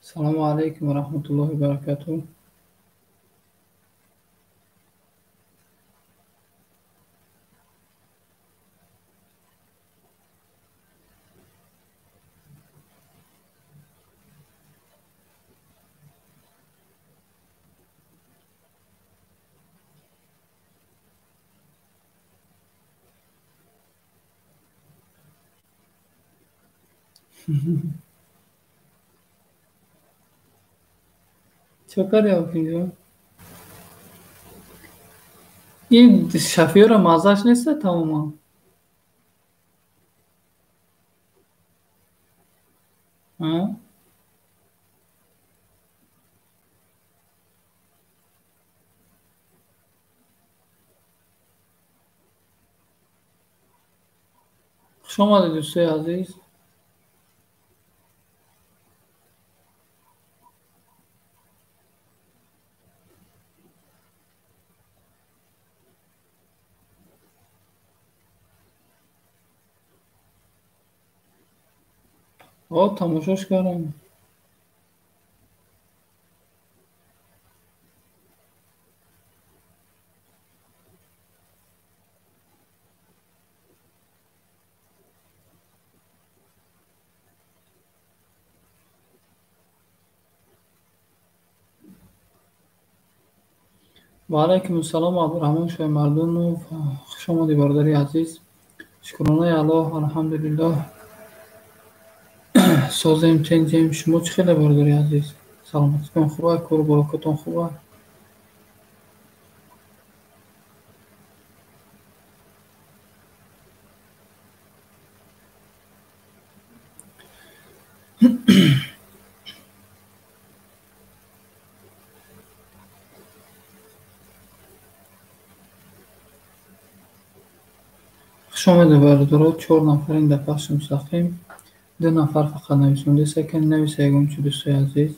Салому алайкум ва раҳматуллоҳи ва баракатуҳ. Чӣ кардӣ, Ҳокимҷон? Ин шафеъро маззааш неста тамоман? Хуш омадед, дӯстои азиз. О, тамошош кардам. Ва алайкум ассалом, Абдурраҳмон Шоҳмардонов. Хуш омадӣ, бародари азиз. Шукронаи Аллоҳ, алҳамдулиллоҳ. Созем, тенҷем. Шумо чӣ хеле, бародари азиз? Саломатитон хуба? Кору барокатон хуба? Хуш омадед, бародаро. Чор нафарин дар пахши мустақим. Ду нафар фақат нависонда ки нависа ягон чӣ, дӯстои азиз.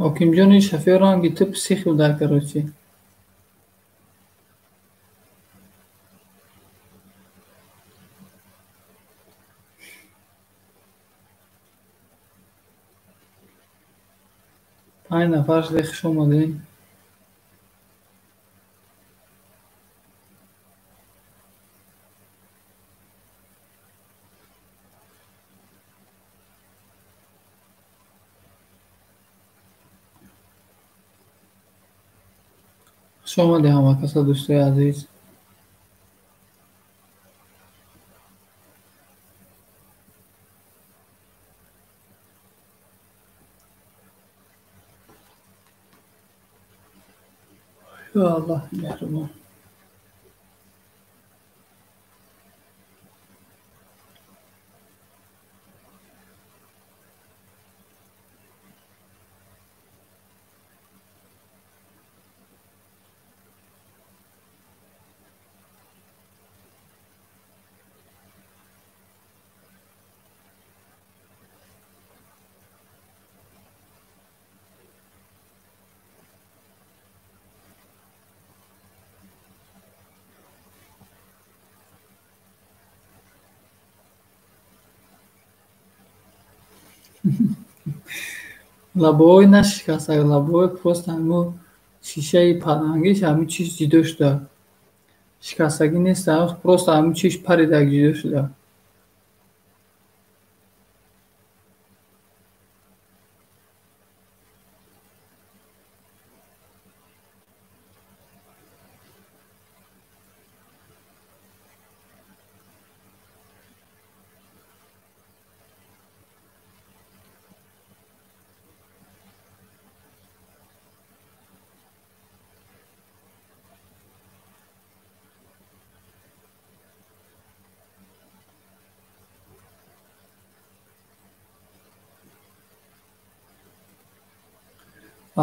Ҳокимҷони Шафеъ ранги ту псих буда, короче. Панҷ нафар шуда, хуш омадед. Хуш омадед ҳамакаса, дӯстои азиз. Ё Аллоҳ меҳрубон. Лабои нашикаста, лабои просто ҳамун шишаи палангиш ҳамун чиз ҷидо шуда. Шикастагӣ нест, просто ҳамун чиз парида ҷидо шуда.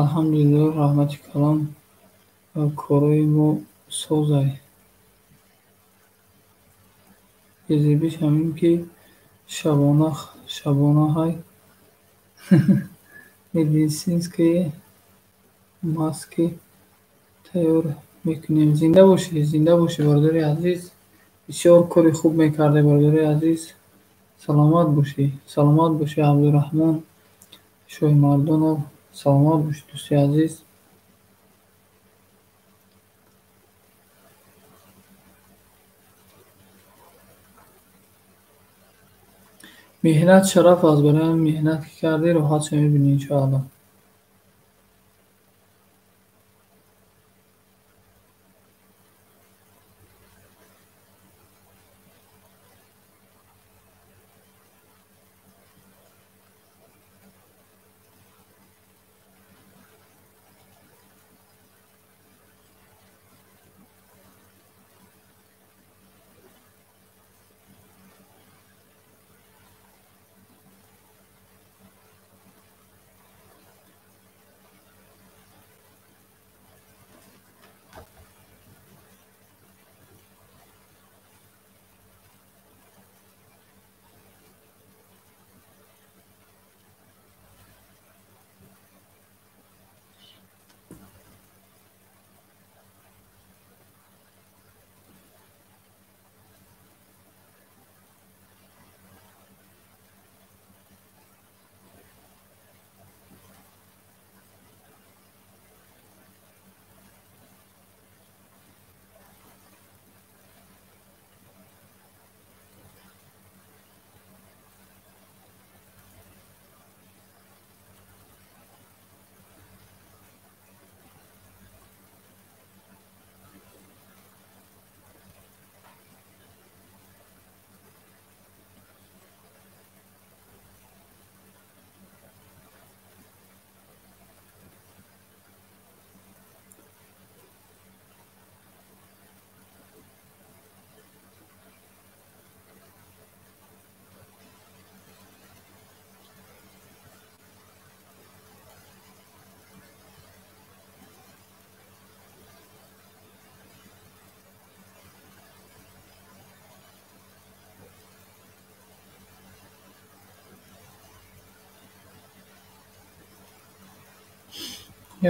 Алҳамдулиллоҳ, раҳмати калон, корои мо созай. Безебиш ҳамин ки шабонаҳай медицинские маски тайёр мекунем. Зинда бошӣ, зинда бошӣ, бародари азиз. Бисёр кори хуб мекарде, бародари азиз. Саломат бошӣ, саломат бошӣ, Абдураҳмон Шоҳимардонов. Саломат бошӣ, дӯсти азиз. Меҳнат шараф аст, барои ҳамин меҳнат ки кардӣ, роҳатша мебинӣ, иншоаллоҳ.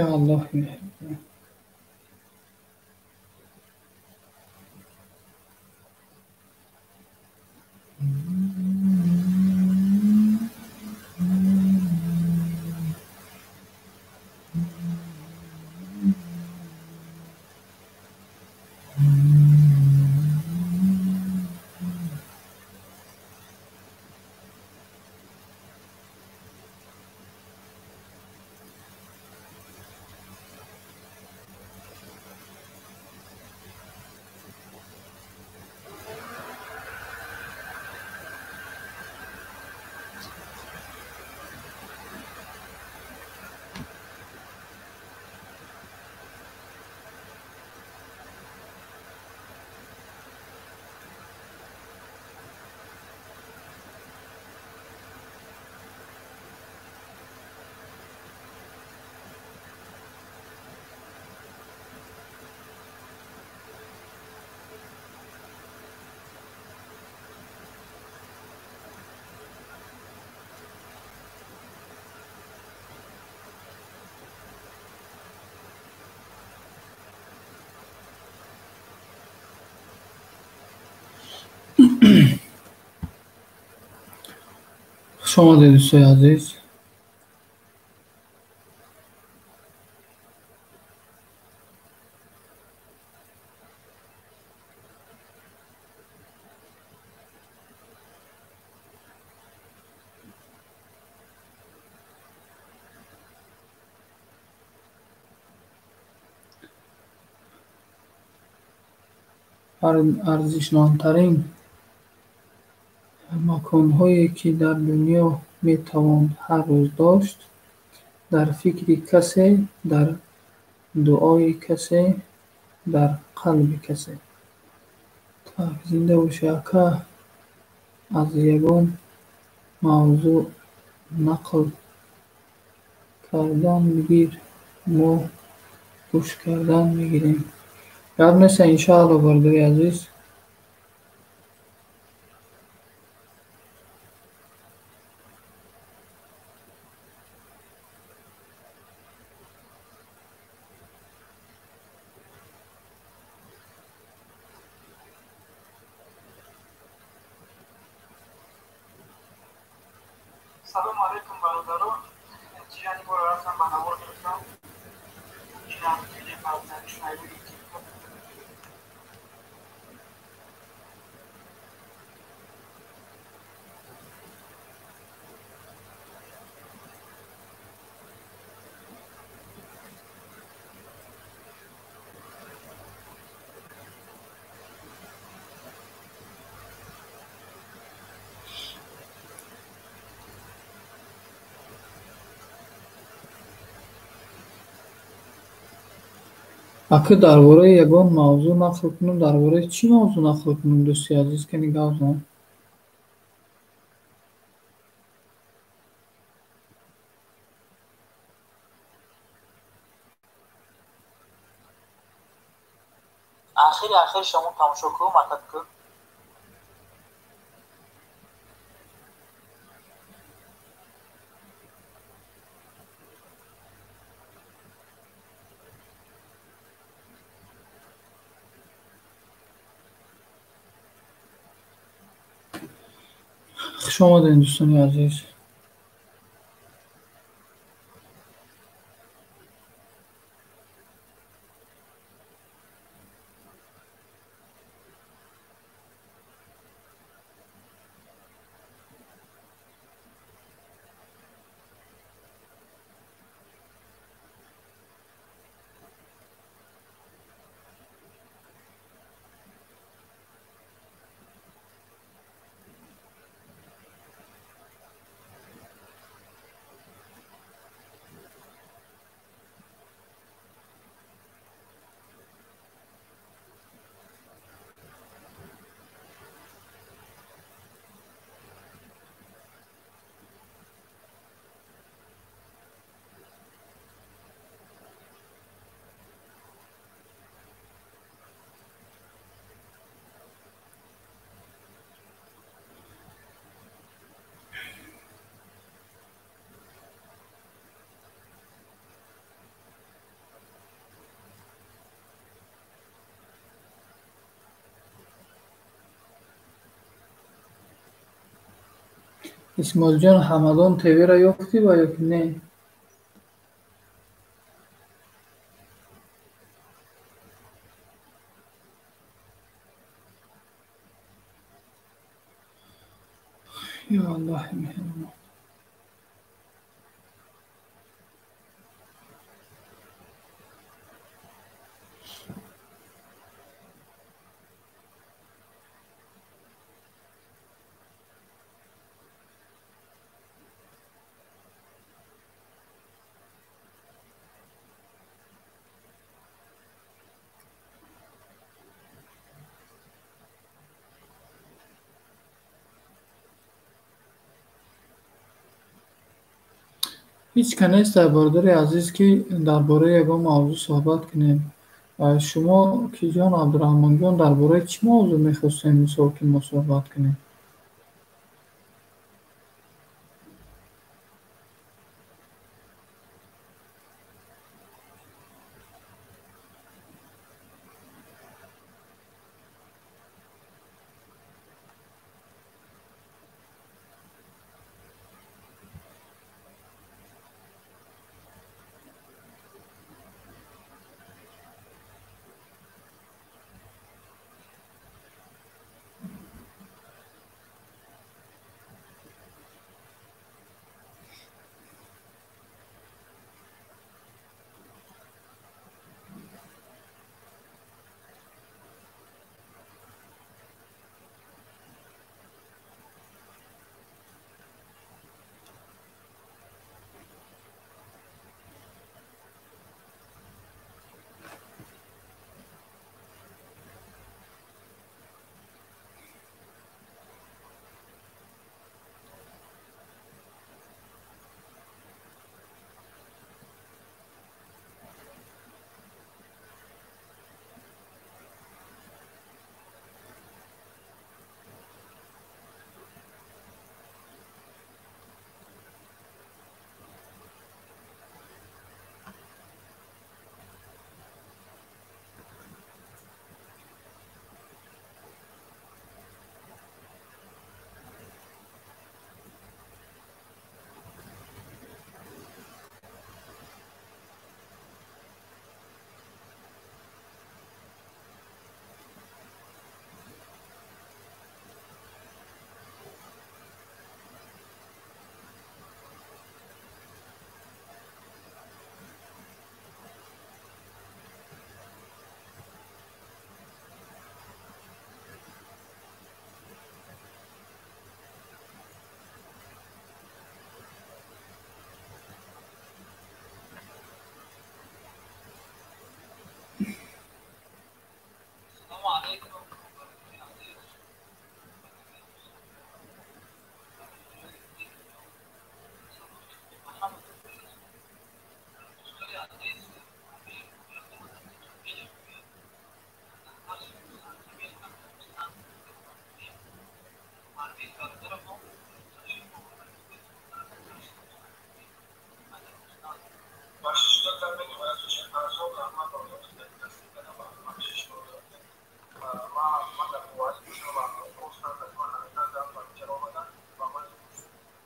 Ё Аллоҳ. Хуш омадед, дӯстои азиз. Арзишмандтарин маконҳое, ки дар дунё метавон ҳар рӯз дошт, дар фикри касе, дар дуои касе, дар қалби касе. Так, зинда бошӣ, ака, аз ягон мавзӯъ нақл кардан бигир. Мо гӯш кардан мегирем. Гап неста, иншоалло, бародари азиз. Салому алейкум, бародаро. Ҷияни моро рафтам ба навор гирифтам. Инам клип аз шайби. Ака, дар бораи ягон мавзӯъ нақл кунам, дар бораи чӣ мавзӯъ нақл кунам, дӯсти азиз, кани гап зан? Ахири ахири шумо тамошо кун, матат кун. Хуш омадед, дӯстони азиз. Исмоилҷон, Ҳамадон ТВ-ро ёфтӣ ва ё ки не? Ё Аллоҳи меҳрубон. Ҳеҷ ка нест, бародари азиз, ки дар бораи ягон мавзӯъ суҳбат кунем. Шумо ки ҷон, Абдураҳмонҷон, дар бораи чӣ мавзӯъ мехостем, мисол, ки мо суҳбат кунем?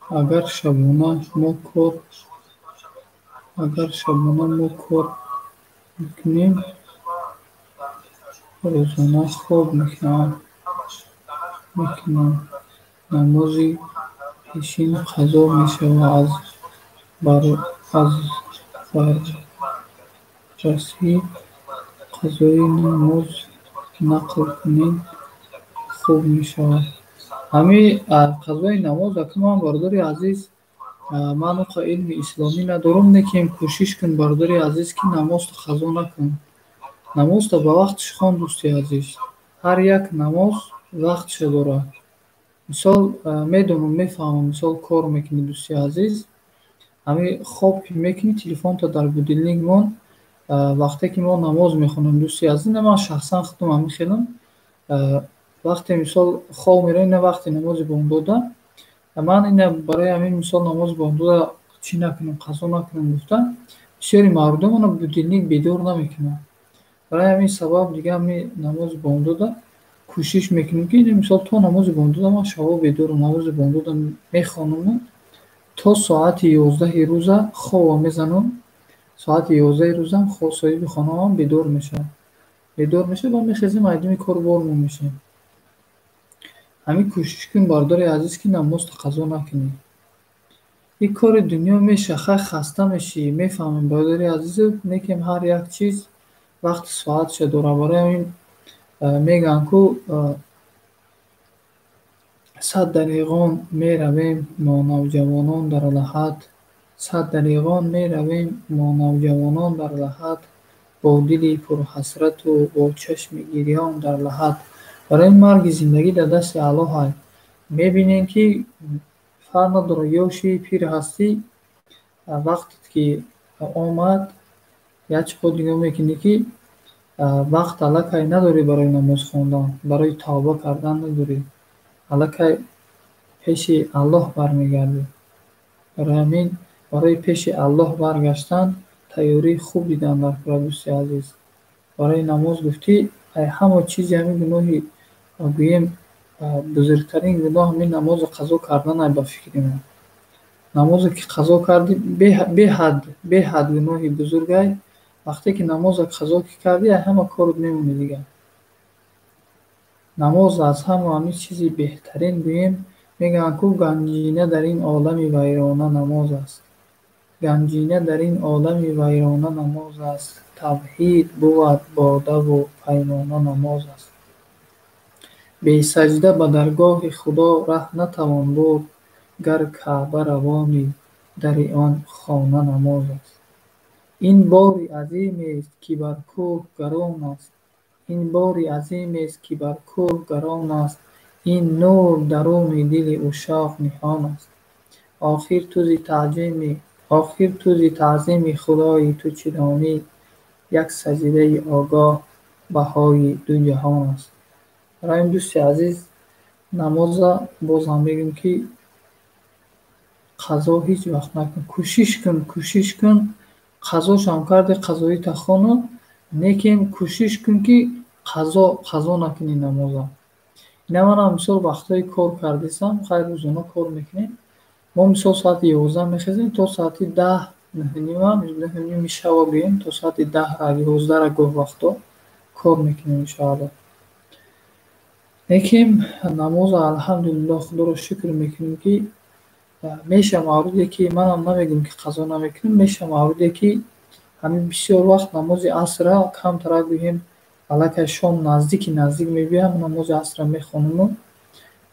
Агар шабона мо кор, агар шабона мо кор мекунем, рӯзона хоб мекунам, намози пешин қазо мешавад. Аз баррасии қазои намоз нақл кунед, хуб мешавад. Ҳамин қазои намоз, акнун, бародари азиз, ман уқа илми исломӣ надорам, лекин кӯшиш кун, бародари азиз, ки намозро қазо накун. Намозро ба вақташ хон, дӯсти азиз. Ҳар як намоз вақтша дорад. Мисол, медонам, мефаҳмам, мисол, кор мекунӣ, дӯсти азиз, ҳамин хоб ки мекунӣ, телефонто дар будильник мон. Вақте ки мо намоз мехонем, дӯсти азиз, на, ман шахсан худам ҳамин хелам, вақте, мисол, хоб меравем, на, вақти намози бомдода, ман ина барои ҳамин, мисол, намози бомдода чӣ накунам, қазо накунам гуфта, бисёри мардум ана будильник бедор намекунанд. Барои ҳамин сабаб дига ҳамин намози бомдода кӯшиш мекунем, ки, мисол, то намози бомдода ман шабо бедорам, намози бомдода мехонаму то соати 11-и рӯза хобо мезанам. Соати 11-и рӯзам соҳиби хонаам бедор мешавад. Бедор мешавад ва мехезем, айдими кору бормон мешавем. Ҳамин кӯшиш кун, бародари азиз, ки намозро қазо накунӣ. Ин кори дунё меша, хай, хаста мешӣ, мефаҳмем, бародари азизу, лекин ҳар як чиз вақти соатша дорад. Барои ҳамин мегӯянд ку: «Сад дариғон меравем мо навҷавонон дар лаҳат, сад дариғон меравем мо навҷавонон дар лаҳат, бо дили пурҳасрату бо чашми гирён дар лаҳат». Барои марги зиндагӣ дар дасти Аллоҳ ай. Мебинем, ки фарқ надорад, ёши пир ҳастӣ, вақте ки омад, як чиқор нигоҳ мекунӣ, ки вақт аллакай надорӣ барои намоз хондан, барои тавба кардан надорӣ, аллакай пеши Аллоҳ бармегардӣ. Барои ҳамин, барои пеши Аллоҳ баргаштан тайёрии хуб дидан дар кора, дӯсти азиз. Барои намоз гуфтӣ, ҳама чизи ҳамин гуноҳи, гӯем, бузургтарин гуноҳ ҳамин намозро қазо кардан ай, ба фикри ман. Намозе ки қазо кардӣ, беҳад, беҳад гуноҳи бузургай. Вақте ки намозро қазо ки кардӣ, ай ҳама корот мемонӣ дигар. Намоз аз ҳама ҳамин чизи беҳтарин, гӯем, мегӯянд ку: «Ганҷина дар ин олами вайрона намоз аст. Ганҷина дар ин олами вайрона намоз аст. Тавҳид бувад бодаву паймона намоз аст. Бесаҷда ба даргоҳи Худо раҳ натавон бурд, гар Каъба равонӣ, дари он хона намоз аст. Ин бори азимест, ки бар кӯҳ гарон аст. Ин бори азимест, ки бар кӯҳ гарон аст. Ин нур даруни дили ушшоқ ниҳон аст. Охир ту зи таъзими Худои ту чӣ донӣ? Як саҷдаи огоҳ баҳои ду ҷаҳон аст». Барои ин, дӯсти азиз, намоза бозам мегӯем, ки қазо ҳеҷ вақт накун. Кӯшиш кун, кӯшиш кун, қазошам карди, қазоита хону, лекин кӯшиш кун, ки қазо накунӣ намоза. Ина манам, мисол, вақтҳои кор кардисам, хайр, рӯзона кор мекунем. Мо, мисол, соати 11 мехезем, то соати 10, 9:30, 9:30 шава, гӯем, то соати 10-ра, 11-ра гоҳ вақто кор мекунем, иншоалло. Лекин намоза, алҳамдулиллоҳ, Худоро шукр мекунем, ки меша мавриде, ки манам намегӯям, ки қазо намекунем, меша мавриде, ки ҳамин бисёр вақт намози асрра камтарак, гӯем, аллакай шом наздики наздик мебиям, намози асрра мехонаму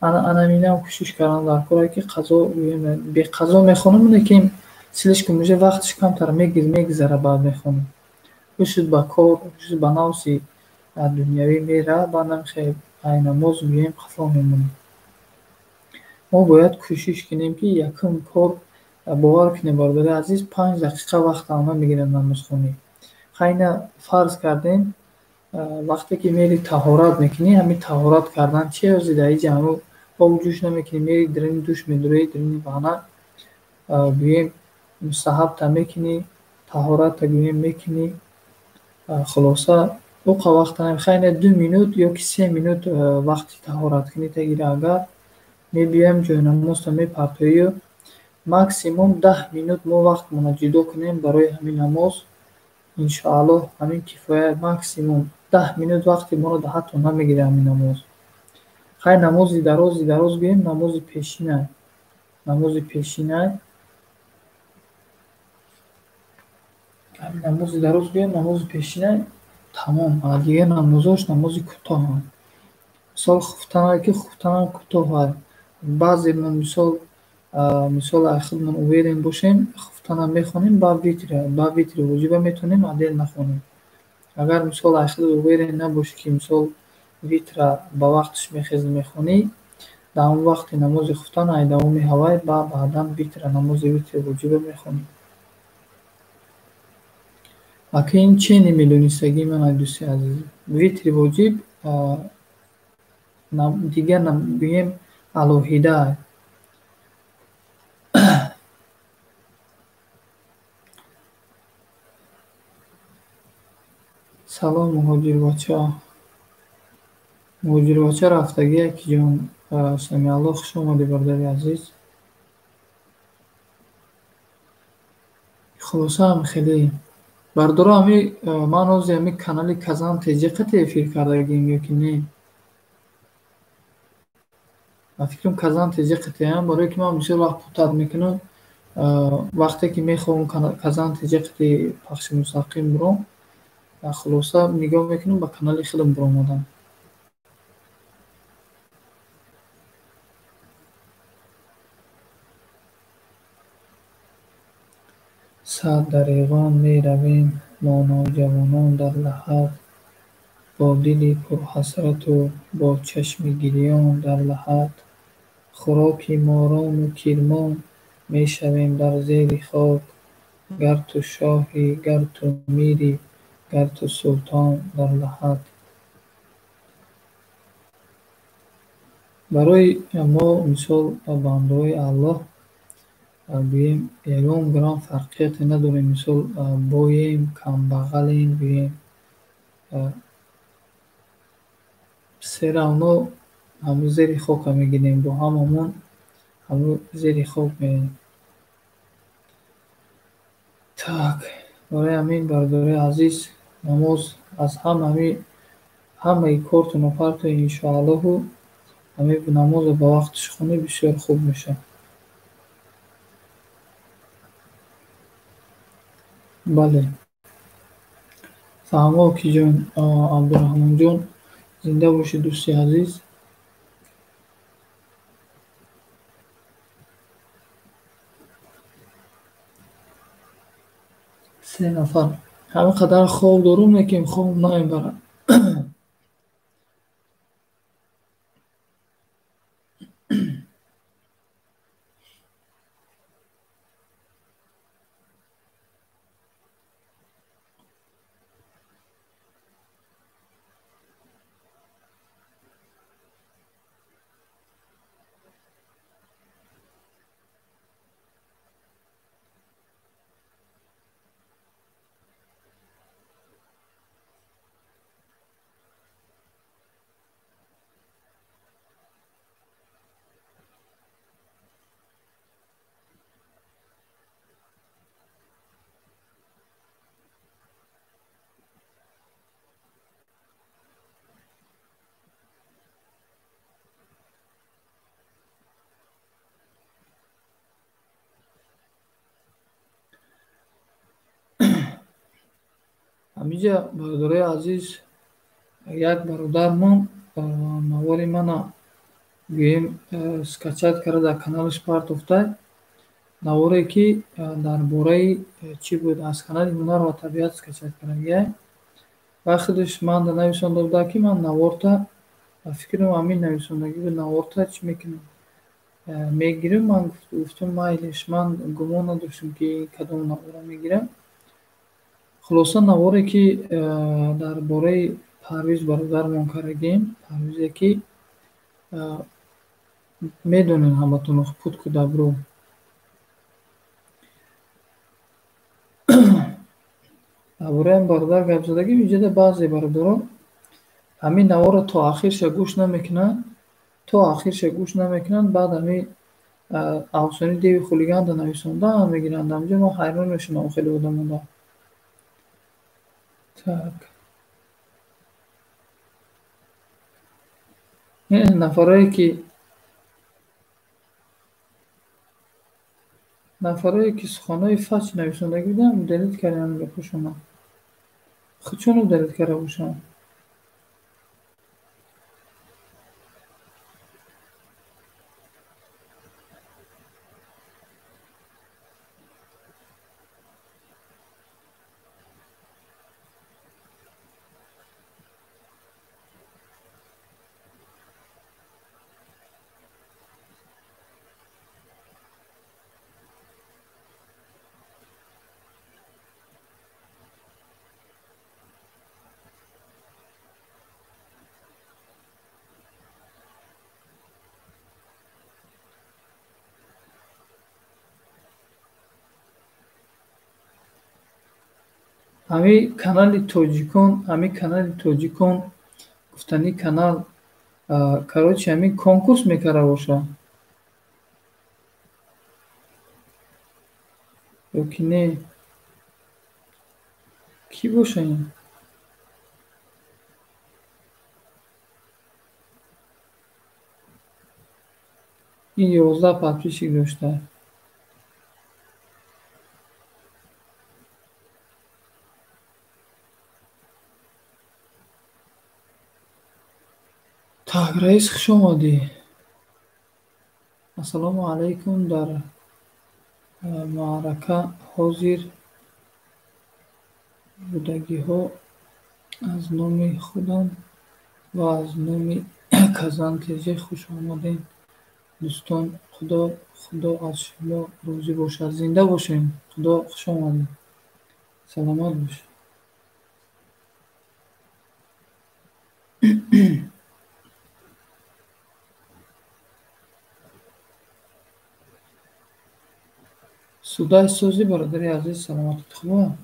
анаминам кӯшиш кардам дар коре, ки қазо, гӯем, беқазо мехонам, лекин слишком уже вақташ камтар мегузара, баъд мехонам. Ҳушуд ба кор, ҳушуд ба навси дунявӣ мера, баъд намехе ай намоз, гӯем, қафо мемонем. Мо бояд кӯшиш кунем, ки якум кор, бовар кунем, бародари азиз, 5 дақиқа вақтам намегирад намозхонӣ. Хайна, фарз кардем, вақте ки мери таҳорат мекунӣ, ҳамин таҳорат кардан чи ҳози дар иҷа ҳамун об ҷӯш намекунӣ, мери дарини душ медуроӣ, дарини ванна, гӯем, мустаҳабта мекунӣ, таҳоратта, гӯем, мекунӣ. Хулоса, уқа вақта хайна 2 минут ё ки 3 минут вақти таҳораткунӣ тагира, агар мебиёем, ҷойнамозта мепартоию. Максимум 10 минут мо вақтмонро ҷудо кунем барои ҳамин намоз, иншоаллоҳ ҳамин кифоя. Максимум 10 минут вақти моро ҳатто намегирад ҳамин намоз. Хай, намози дарози дароз гӯем, намози пешинай. Намози пешинай. Намози дароз гӯем, намози пешинай, тамом. А дигар намозош намози кӯтоҳанд. Мисол, хуфтанае ки хуфтанам кӯтоҳ. Баъземон мисол ай худмон уверен бошем, хуфтанам мехонем, ба витр, ба витри воҷиба метавонем отдельно нахонем. Агар мисол ай худ уверен набошӣ, ки мисол витра ба вақташ мехезӣ мехонӣ, дар он вақти намози хуфтан ай давоми ҳавай ба баъдан витра, намози витри воҷиба мехонӣ. Ака, ин че намедонистагии ман, ай дӯсти азиз? Витри воҷиб дигар гӯем алоҳида. Салом, муҳоҷирбача. Муҳоҷирбача рафтагӣ, акиҷон. Самиалло, хуш омадӣ, бародари азиз. Хулоса, хеле бародаро, ҳами ман ҳозир ҳами канали Казан ТЖ қати эфир кардагим ё ки не? Ба фикрам, Казан ТЖ қатиам, барое ки ман бисёр вақт путать мекунам. Вақте ки мехоҳам Казан ТЖ қати пахши мустақим буром, хулоса, нигоҳ мекунам, ба канали худам буромадам. Сад дареғон меравем мо навҷавонон дар лаҳад, бо дили пурҳасрату бо чашми гирён дар лаҳад. Хӯроки морону кирмон мешавем дар зери хок, гар ту шоҳӣ, гар ту мирӣ, гар ту султон дар лаҳад. Барои мо, мисол, бандаҳои Аллоҳ гӯем, ягон грамм фарқияте надорем, мисол, боем, камбағалем, гӯем, все равно ҳамун зери хока мегирем, бо ҳамамон ҳамун зери хок мерем. Так, барои ҳамин, бародарои азиз, намоз аз ҳама ҳамаи кортонро партоед, иншоаллоҳу, ҳамин намозро ба вақташ хонед, бисёр хуб мешавад. Бале. Фаҳмо, Окиҷон, Абдураҳмонҷон, зинда бошед, дӯсти азиз. Се нафар. Ҳамин қадар хоб дорум, лекин хоб намебарад. Ҳаминҷа, бародарои азиз, як бародармон навори мана, гӯем, скачать карда, дар каналаш партофта. Наворе ки дар бораи чӣ буд, аз канали Ҳунар ва табиат скачать кардагиай. Ва худаш манда нависонда буда, ки ман наворта, ба фикрам, ҳамин нависондагӣ буд, наворта чӣ мекунам, мегирам. Ман гуфтам, майлиш, ман гумон надоштам, ки кадом навора мегирам. Хулоса, наворе ки дар бораи Парвиз бародармон кардагем, Парвизе ки медонем ҳаматон, Путь к добру. Дар бораи ҳам бародар гап задагим. Инҷода баъзе бародарон ҳамин наворро то ахирша гӯш намекунанд, то ахирша гӯш намекунанд, баъд ҳамин Афсонаи деви хулиганда нависонда мегиранд. Амҷо ман ҳайрон мешавам хеле одамода. Так. Нафарое ки суханҳои фаҳш нависондагӣ буданд, делит кардем гапҳошонро. Худшонро делит карда бошанд. Ҳамин канали тоҷикон, ҳамин канали тоҷикон гуфтани канал, короче, ҳамин конкурс мекарда боша ё ки не? Кӣ боша ин? Ин 11 подписчик дошта. Так, раис, хуш омадӣ. Ассалому алайкум. Дар маърака ҳозир будагиҳо аз номи худам ва аз номи Казан ТЖ хуш омадед, дӯстон. Худо аз шумо розӣ бошад. Зинда бошем. Худо, хуш омадед. Саломат бошед. Судай созӣ, бародари азиз, саломатит хуба?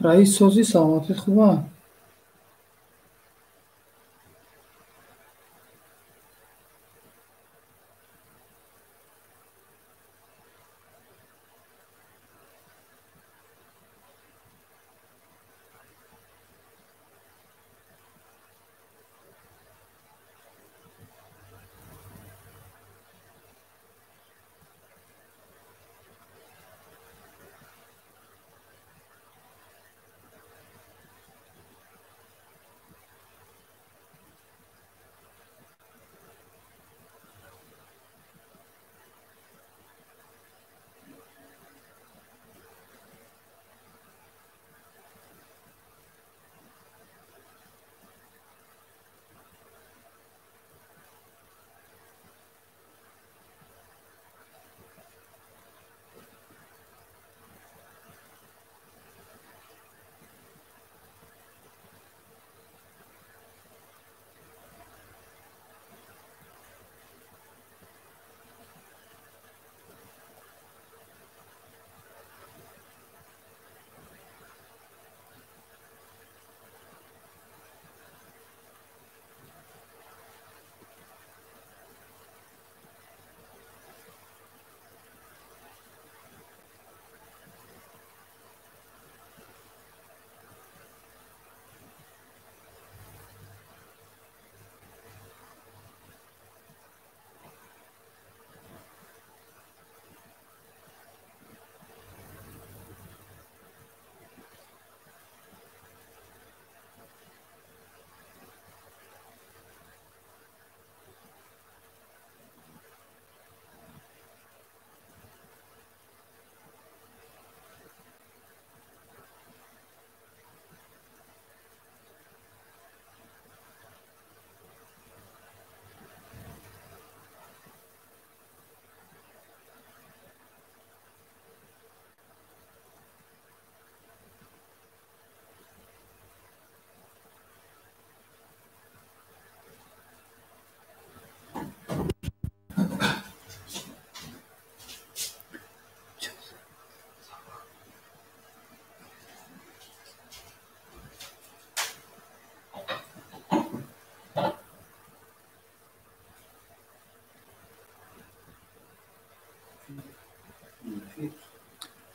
Раис созӣ, саломатит хуба?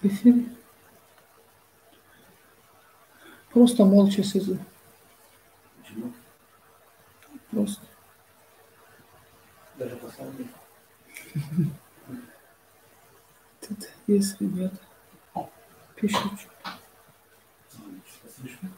Эфире? Просто молча сижу. Почему? Просто. Даже послание. Тут есть ребята. Пишут. Что-то слышно?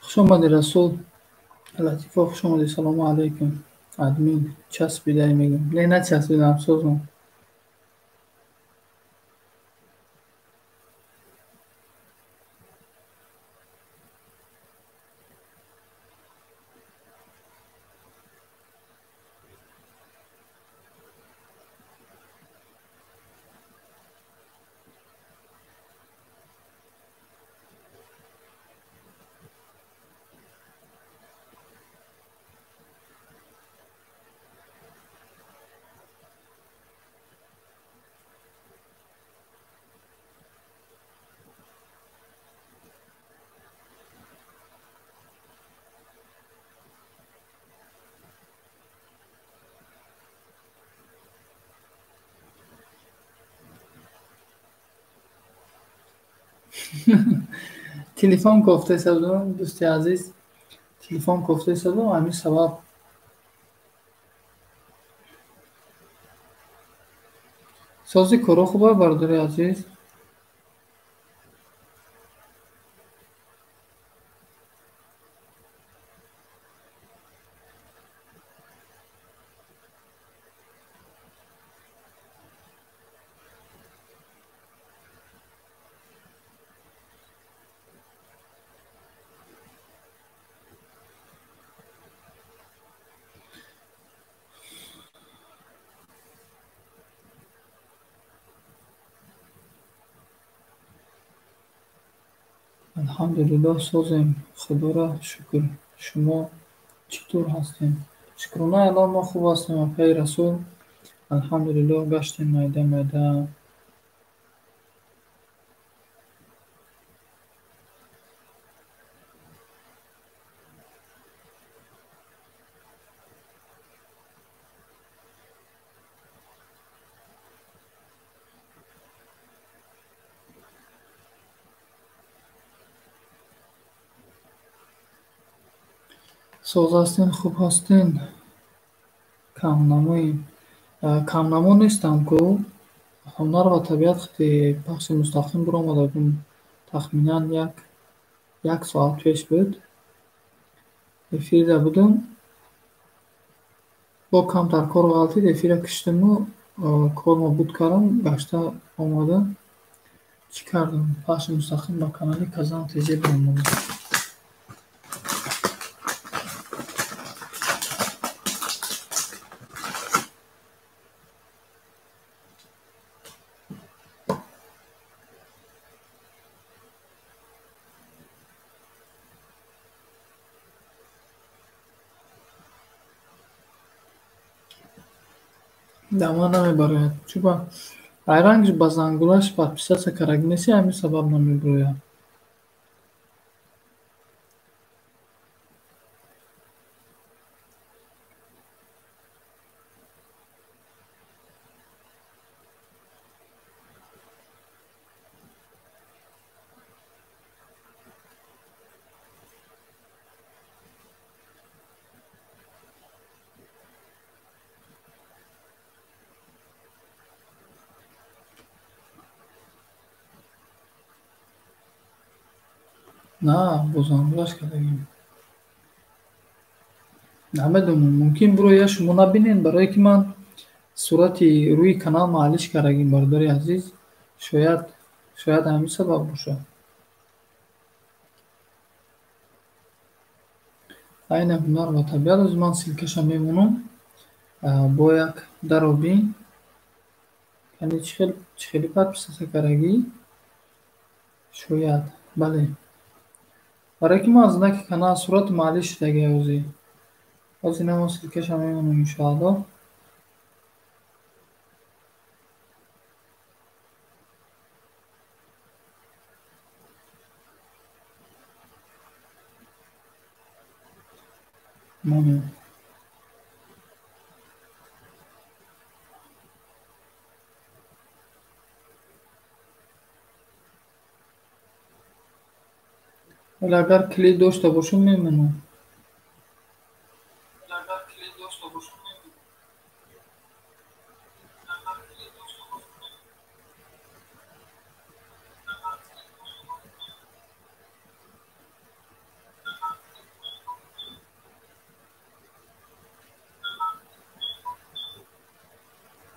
Хуш омадӣ, Расул Латифо, хуш омадӣ. Салому алайкум. Админ часпидай мегӯм. Не, начаспидам, созам. Телефон кофтеса будам, дӯсти азиз, телефон кофтеса будам, ҳамин сабаб. Сози коро хуба, бародари азиз? Алҳамдулиллоҳ, созем, Худоро шукр. Шумо чӣ тур ҳастем? Шукронаи Аллоҳ, мо хуб ҳастем, акаи Расул. Алҳамдулиллоҳ, гаштем майда майда. Соз ҳастен, хуб ҳастен? Камнамоем. Камнамо нестам ку. Ҳунар ва табиат хати пахши мустақим биромада будем. Тахминан як соат пеш буд. Эфирда будам. Бо камтар кор ғалтид, эфира киштиму кормо буд кардам, гашта омадам. Чӣ кардам? Пахши мустақим ба канали Казан ТЖ биромадам. Дама намебарояд. Чуба айрангш ба зангулаш подписаться кардаги неси, ҳамин сабаб намебарояд. На, бо зангулаш кардагим. Намедонам, мумкин бироя шумо набинед, барое ки ман сурати рӯи канал маҳаллиш кардагим, бародари азиз. Шояд ҳамин сабаб бошад. Айна ҳунар ва табиат, оз ман ссилкаша мемонам. Бо як даробин. Яъне чӣ хеле подписаться кардагӣ? Шояд, бале. Барое ки ман знаки канал сурати маҳаллӣ шудагӣ ҳозир. Ҳозир ина ман ссилкаша мемонам, иншоаллоҳ. Монем. Вале агар клип дошта бошам, мемонам.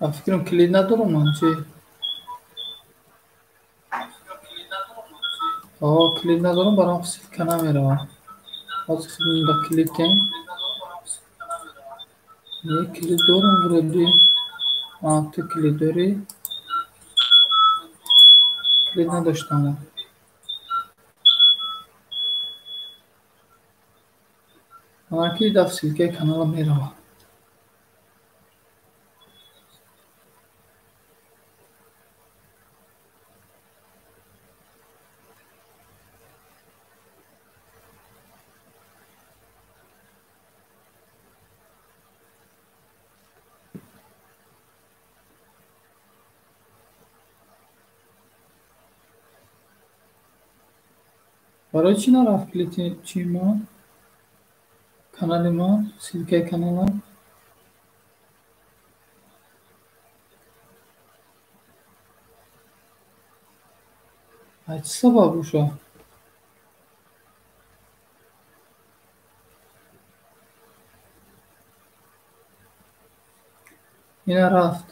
Ба фикрам, килид надорам ман, чи? О, килид надорам, барам ссылка намеравад. Ҳозир хидм ба килид тем. Не, килид дорам вроде. А, ту килид дорӣ? Килид надоштам. Ана ки даф ссылкаи канала меравад. Барои чӣ нарафт килиди чи ман? Канали ман, ссылкаи каналам? Ай, чӣ сабаб боша? Ина рафт.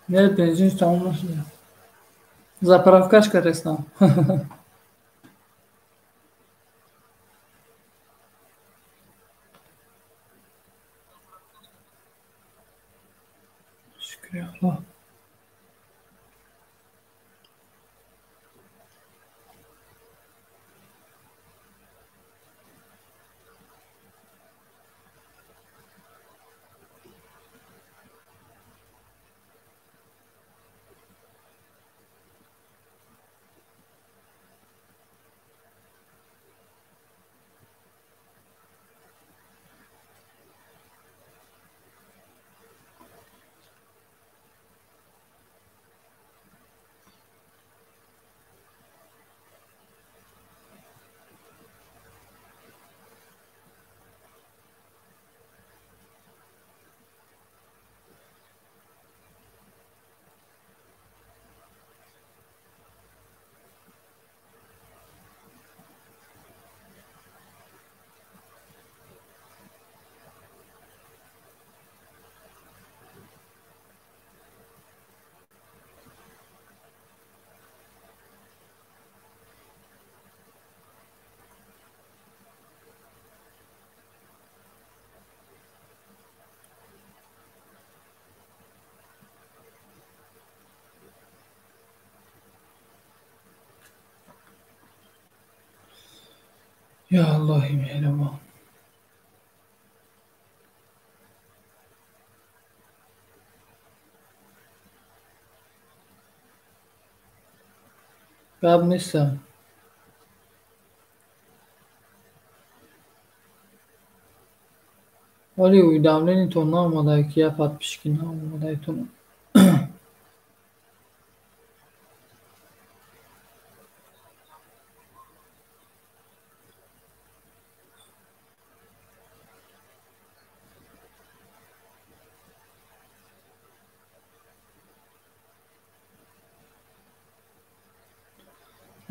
Не, бензин тамом нашуда. Заправкаш кардестам. Шукри Аллоҳ. Ё Аллоҳи меҳрибон. Гап нестам. Вале уведомлениятон наомадае, ки як подписчики наомадаетон.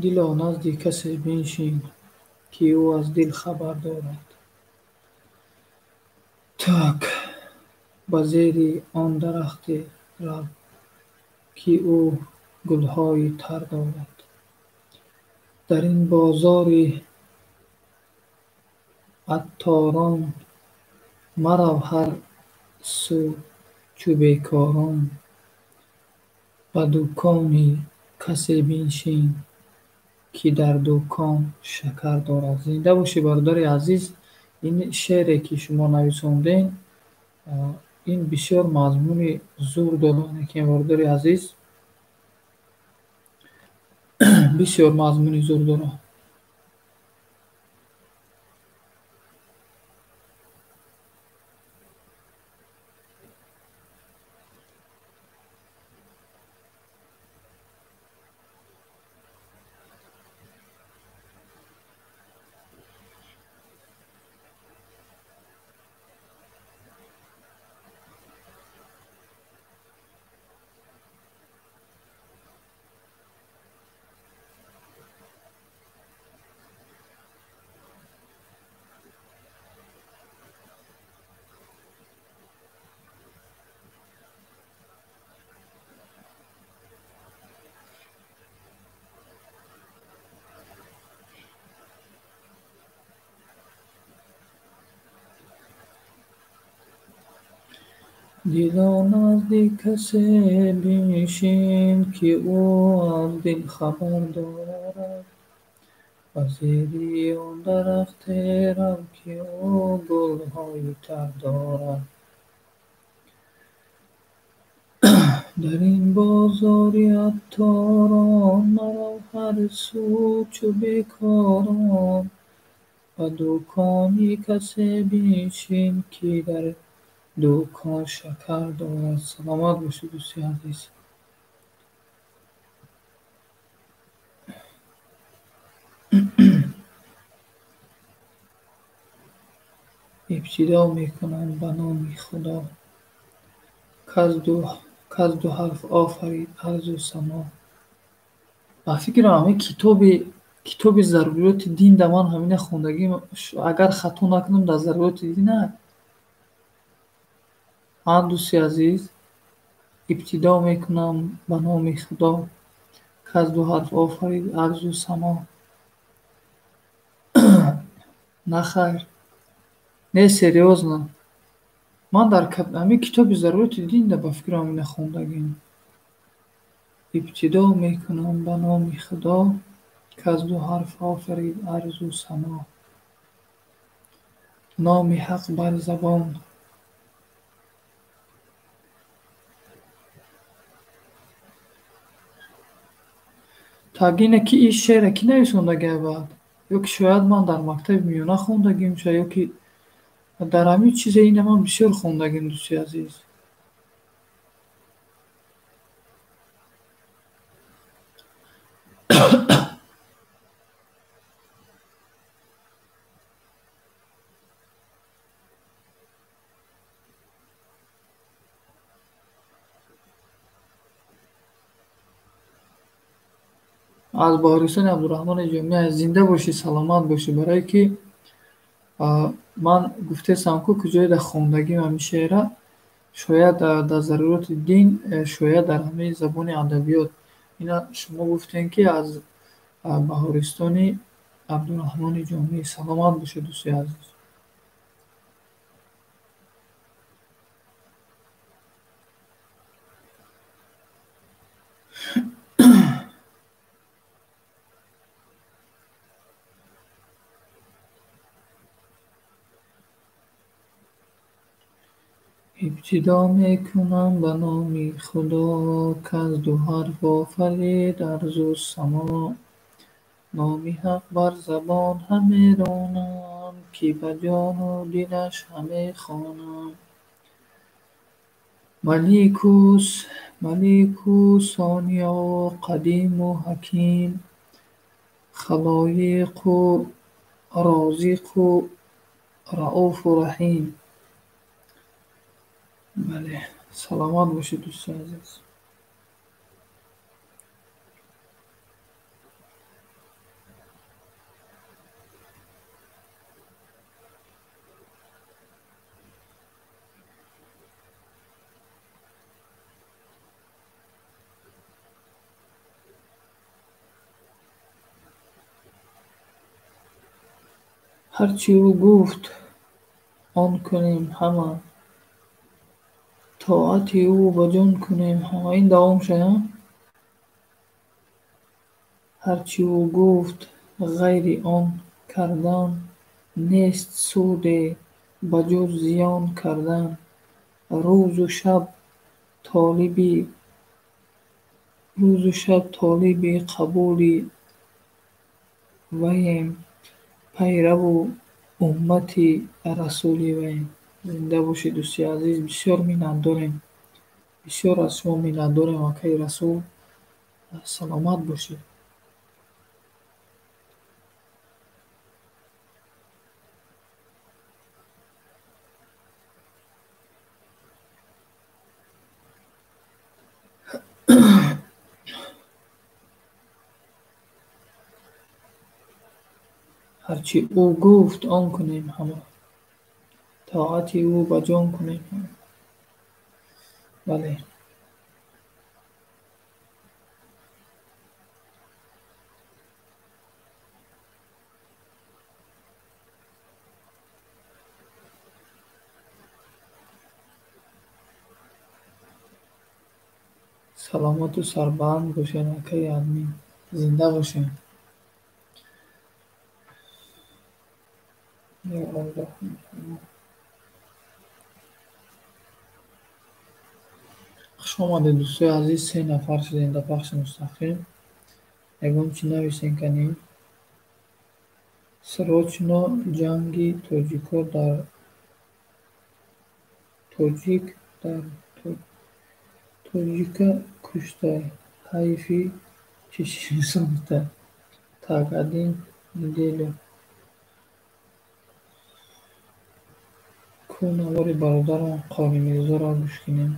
Дило назди касе биншин, ки ӯ аз дил хабар дорад. Так, ба зери он дарахте рав, ки ӯ гулҳои тар дорад. Дар ин бозори атторон марав ҳар сӯ чу бекорон. Ба дукони касе биншин, ки дар дукон шакар дорад. Зинда бошӣ, бародари азиз. Ин шеъре, ки шумо нависондем, ин бисёр мазмуни зур дорад, лекин, бародари азиз, бисёр мазмуни зур дорад. Дило назди касе биншин, ки ӯ аз дил хабар дорад. Ба зери он дарахте рав, ки ӯ гулҳои тар дорад. Дар ин бозори атторон марав ҳар сӯ чу бекорон. Ба дукони касе биншин, ки дар дукон шакар дорад. Саломат бошед, дӯсти азиз. Ибтидо мекунам ба номи Худо, каз ду ҳарф офарид арзу само. Ба фикрам ҳамин китоби заруриёти дин да ман ҳамина хондагим, агар хато накунам, дар заруриёти дин а. Ан дӯсти азиз, ибтидо мекунам ба номи Худо, каз ду ҳарф офарид арзу само. На хайр. Не, серьёзно. Ман дар ҳамин китоби заруриёти дин да ба фикрам ҳамина хондагим. Ибтидо мекунам ба номи Худо, каз ду ҳарф офарид арзу само. Номи Ҳақ бар забон. Тагина ки ин шеъра кӣ нависондагиа баъд? Ё ки шояд ман дар мактаби миёна хондагим, ё ки дар ҳамин чизе ина ман бисёр хондагим, дӯсти азиз. Аз Баҳористони Абдураҳмони Ҷомӣ зинда бошӣ, саломат бошӣ, барое ки ман гуфтесам ку куҷое дар хондагим ҳамин шеъра, шояд дар заруриёти дин, шояд дар ҳамин забони адабиёт. Ина шумо гуфтем ки аз Баҳористони Абдураҳмони Ҷомӣ. Саломат бошед, дӯсти азиз. Ибтидо мекунам ба номи Худо, каз ду ҳарф офарид арзу само. Номи Ҳақ бар забон ҳаме ронам, ки ба ҷону дилаш ҳаме хонам. Малику сониу қадиму ҳаким, халоиқу розиқу рауфу раҳим. Бале, саломат бошед, дӯсти азиз. Ҳарчи ӯ гуфт, он кунем ҳама, тоати ӯ ба ҷон кунем ҳама. Ин давом шая? Ҳарчи ӯ гуфт, ғайри он кардан, нест суде ба ҷуз зиён кардан. Рӯзу шаб толиби қабули ваем, пайраву уммати расули ваем. Зинда бошед, дӯсти азиз, бисёр миннатдорем. Бисёр аз шумо миннатдорем, акаи Расул. Саломат бошед. Ҳарчи ӯ гуфт, он кунем ҳама, тоати ӯ ба ҷон кунем ҳама. Бале. Саломату сарбаланд бошед, акаи админ. Зинда бошед. Хуш омадед, дӯстои азиз, 3 нафар шудем дар пахши мустақим. Ягон чӣ нависем канӣ? Срочно ҷанги тоҷико дар тоҷик дар тоҷика куштай. Ҳайфи чеченистонта. Так, один неделю. Ку навори бародарам Қори Мирзоро гӯш кунем.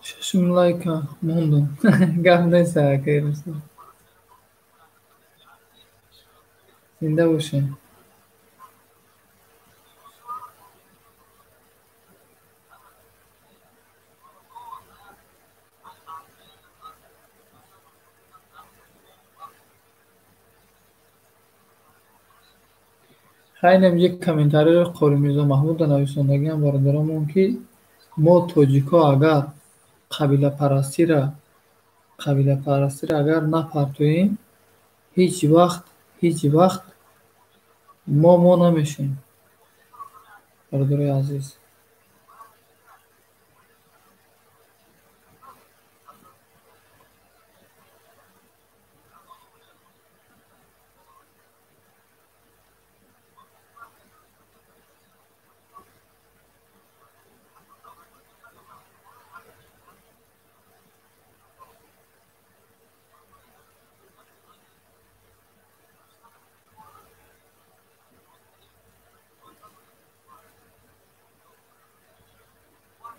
Шашум лайка мондум. Гап нест, акаи Рустам. Зинда бошед. Хайнем як комментариро Қори Мирзо Маҳмуда нависондагиам бародарамон, ки мо тоҷико агар қабилапарастиро агар напартоем, ҳеҷ вақт мо намешем, бародарои азиз.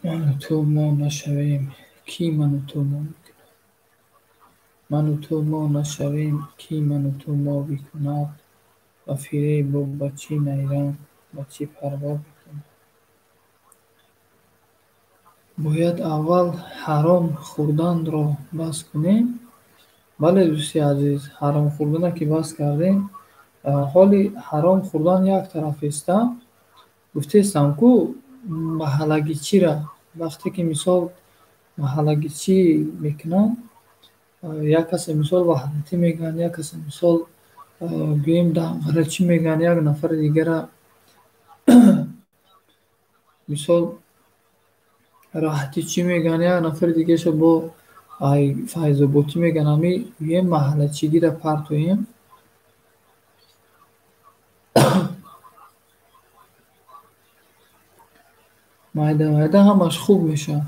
Ману ту мо нашавем, кӣ ману ту мо мекунад? Ману ту мо нашавем, кӣ ману ту мо бикунад? Ба фиребу ба чӣ найранг, ба чӣ парво бикунад? Бояд аввал ҳаром хӯрданро бас кунем? Бале, дӯсти азиз, ҳаром хӯрдана ки бас кардем, ҳоли ҳаром хӯрдан як тараф еста. Гуфтестам ку маҳаллагичира вақте ки мисол маҳаллагичӣ мекунанд, як касе мисол ваҳдатӣ мегӯянд, як касе мисол гӯем данғарачӣ мегӯянд, як нафари дигара мисол раҳтичӣ мегӯянд, як нафари дигараша бо файзоботӣ мегӯянд. Ҳами гӯем маҳаллачигиро партоем. Майда майда ҳамаш хуб мешавад.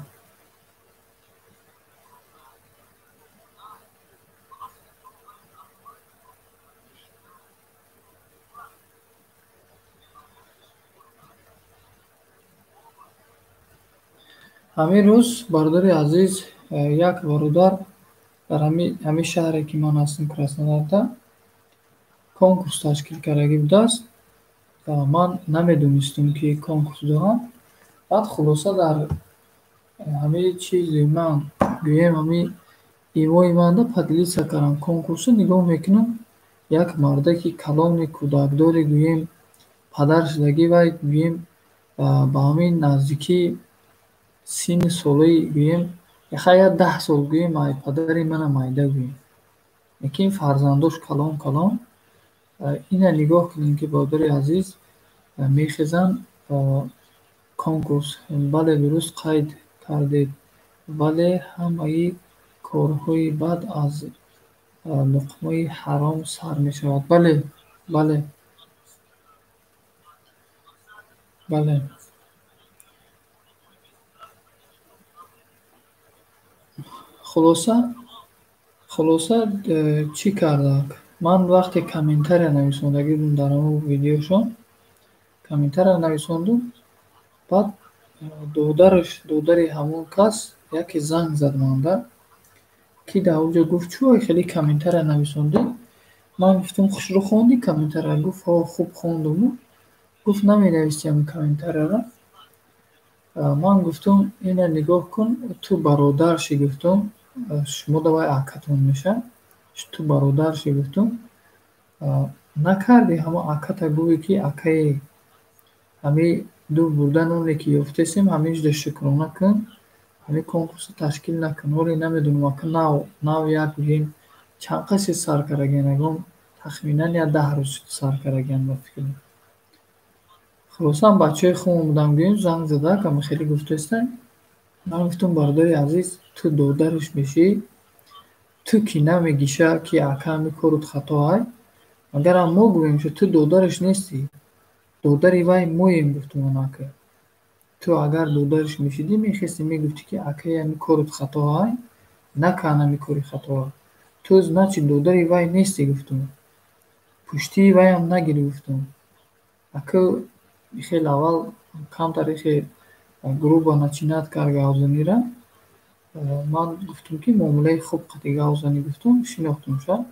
Ҳамин рӯз, бародари азиз, як бародар дар ҳамин шаҳре ки ман ҳастам, Краснодарда, конкурс ташкил кардагӣ будааст ва ман намедонистам, ки конкурс дорам. Баъд хулоса дар Ҳамаи чизи ман гӯем, ҳамаи имои манда поделиться кардам конкурсо. Нигоҳ мекунам, як мардаки калони кӯдакдоре, гӯем, падар шудагӣ, вай, гӯем, ба ҳамин наздикии синни солаи, гӯем, хай, як 10 сол, гӯем, ай падари мана майда, гӯем, лекин фарзандош калон калон. Ина нигоҳ кунем, ки бародари азиз мехезанд конкурс. Бале, дуруст қайд кардед, вале ҳамаи корҳои бад аз луқмаи ҳаром сар мешавад. Бале, бале, бале. Хулоса, чӣ кардак? Ман вақте комментария нависондагӣ будам дар ҳамон видеошон, комментария нависондум, баъд додараш, додари ҳамон кас яке занг зад манда, ки дар онҷо гуфт: «Чӯ хеле комментария нависондӣ?» Ман гуфтам: «Хушрӯ хондӣ комментария?» Гуфт: «Ҳо, хуб хондуму». Гуфт: «Наменависӣ ҳамин комментарияро?» Ман гуфтам: «Ина нигоҳ кун, ту бародарши», гуфтум, «шумо давай акатон меша, ту бародарши», гуфтум, «накардӣ ҳамон аката гӯӣ, ки акае, ҳамин ду бурда ноне ки ёфтесем, ҳаминҷода шукрона кун, ҳамин конкурсро ташкил накун». Ҳоле намедонам, ака, нав нав як, гӯем, чанд қасе сар кардагиан, ягон тахминан як 10 рӯз сар кардагиан, ба фикрам. Хулоса, бачаҳои худмон будам, гӯем, занг задак, ама хеле гуфтаеста. Ман гуфтам: «Бародари азиз, ту додараш мешӣ, ту ки намегиша, ки ака, ҳамин корут хато ай, агарам мо гӯем, ту додараш нестӣ, додари вай моем», гуфтум. Ака, ту агар додараш мешидӣ, мехестӣ, мегуфтӣ, ки акаи, ҳамин корут хато ай, накан ҳамин кори хатоа. Ту, значит, додари вай нестӣ, гуфтум, пуштии вайам нагир, гуфтум. Ака, хеле аввал камтар хе грубо начинать кард гавзанира. Ман гуфтум, ки муомилаи хуб қати гав занӣ, гуфтум, шинохтумша,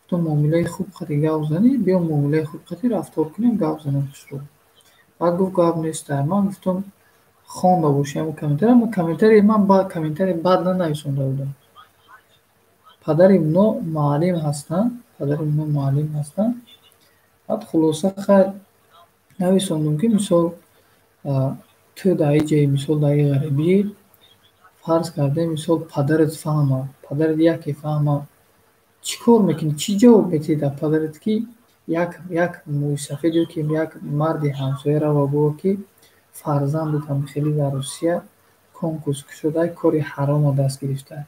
гуфтум, муомилаи хуб қати гав занӣ, биё муомилаи хуб қати рафтор кунем, гап занем хушрӯ. Баъд гуфт: «Гап нестай». Ман гуфтум: «Хонда бошӣ ҳамон комментария». Ман комментарии ман комментарии бад нанависонда будам. Падари оно муаллим ҳастанд, падари оно муаллим ҳастанд. Баъд, хулоса, хайр, нависондум, ки мисол, ту дар ин ҷои, мисол, дар ин ғарибӣ, фарз кардем, мисол, падарат фаҳма, падарат яке фаҳма, чӣ кор мекунӣ, чӣ ҷавоб медиҳӣ дар падарат, ки як мӯйсафед ё ки як марди ҳамсоя рава гӯва, ки фарзандат ҳам хеле дар Русия конкурс кушода, кори ҳарома даст гирифта?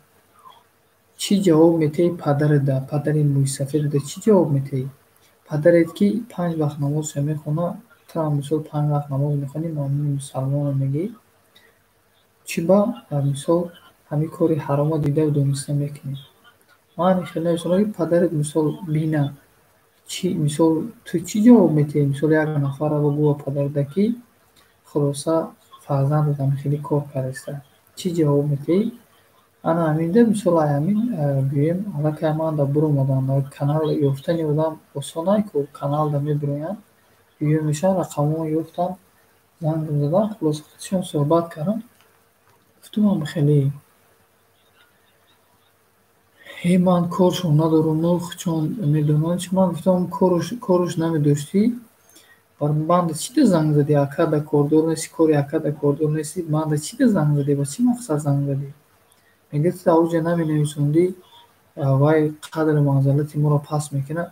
Чӣ ҷавоб медиҳӣ падарат, падари мӯйсафедата чӣ ҷавоб медиҳӣ? Падарет, ки панҷ вақт намозша мехонад, туам, мисол, панҷ вақт намоз мехонӣ, муъмини мусалмонам мегӯӣ, чӣ ба, мисол, ҳамин кори ҳарома дидаву дониста мекунӣ? Ман хеле нависонам, ки падарат, мисол, бина, чӣ, мисол, ту чӣ ҷавоб медиҳӣ? Мисол, як нафар гӯва падарата, ки хулоса, фарзандат ҳамин хеле кор кардааста, чӣ ҷавоб медиҳӣ? Ана ҳаминда, мисол, ай ҳамин, гӯем, аллакай ман да буромадам канал. Ёфтани одам осон ай ку, каналда мебироянд, гӯё мешаванд, рақамҳоро ёфтам, занг задам, хулоса, худшон суҳбат кардам, гуфтум: «Ам хеле ман коршон надорам, худшон медонанд чи». Ман гуфтам: «Корш намедоштӣ, манда чӣ да занг задӣ? Ака да кордор нестӣ, кори ака да кордор нестӣ, манда чӣ да занг задӣ, ба чӣ мақсад занг задӣ?» Мегӯяд: «Ту дар оҷа наменависондӣ, вай қадру манзалати моро паст мекунад».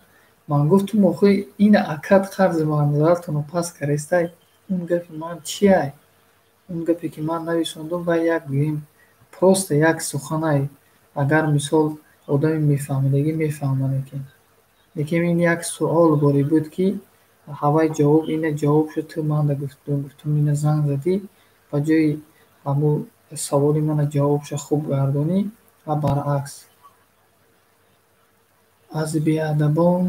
Ман гуфтум: «Охи, ин акат қарзи манзалатонро паст кардестай, он гапи ман чиай? Он гапе, ки ман нависондум, вай як, гӯем, просто як суханай. Агар, мисол, одами мефаҳмидагӣ мефаҳмад, лекин ин як суол боре буд, ки ҳавай ҷавоб, ина ҷавоб шуд. Ту манда гуфтум, ина занг задӣ, ба ҷои ҳамун саволи мана ҷавобша хуб гардонӣ ва баръакс». Аз беадабон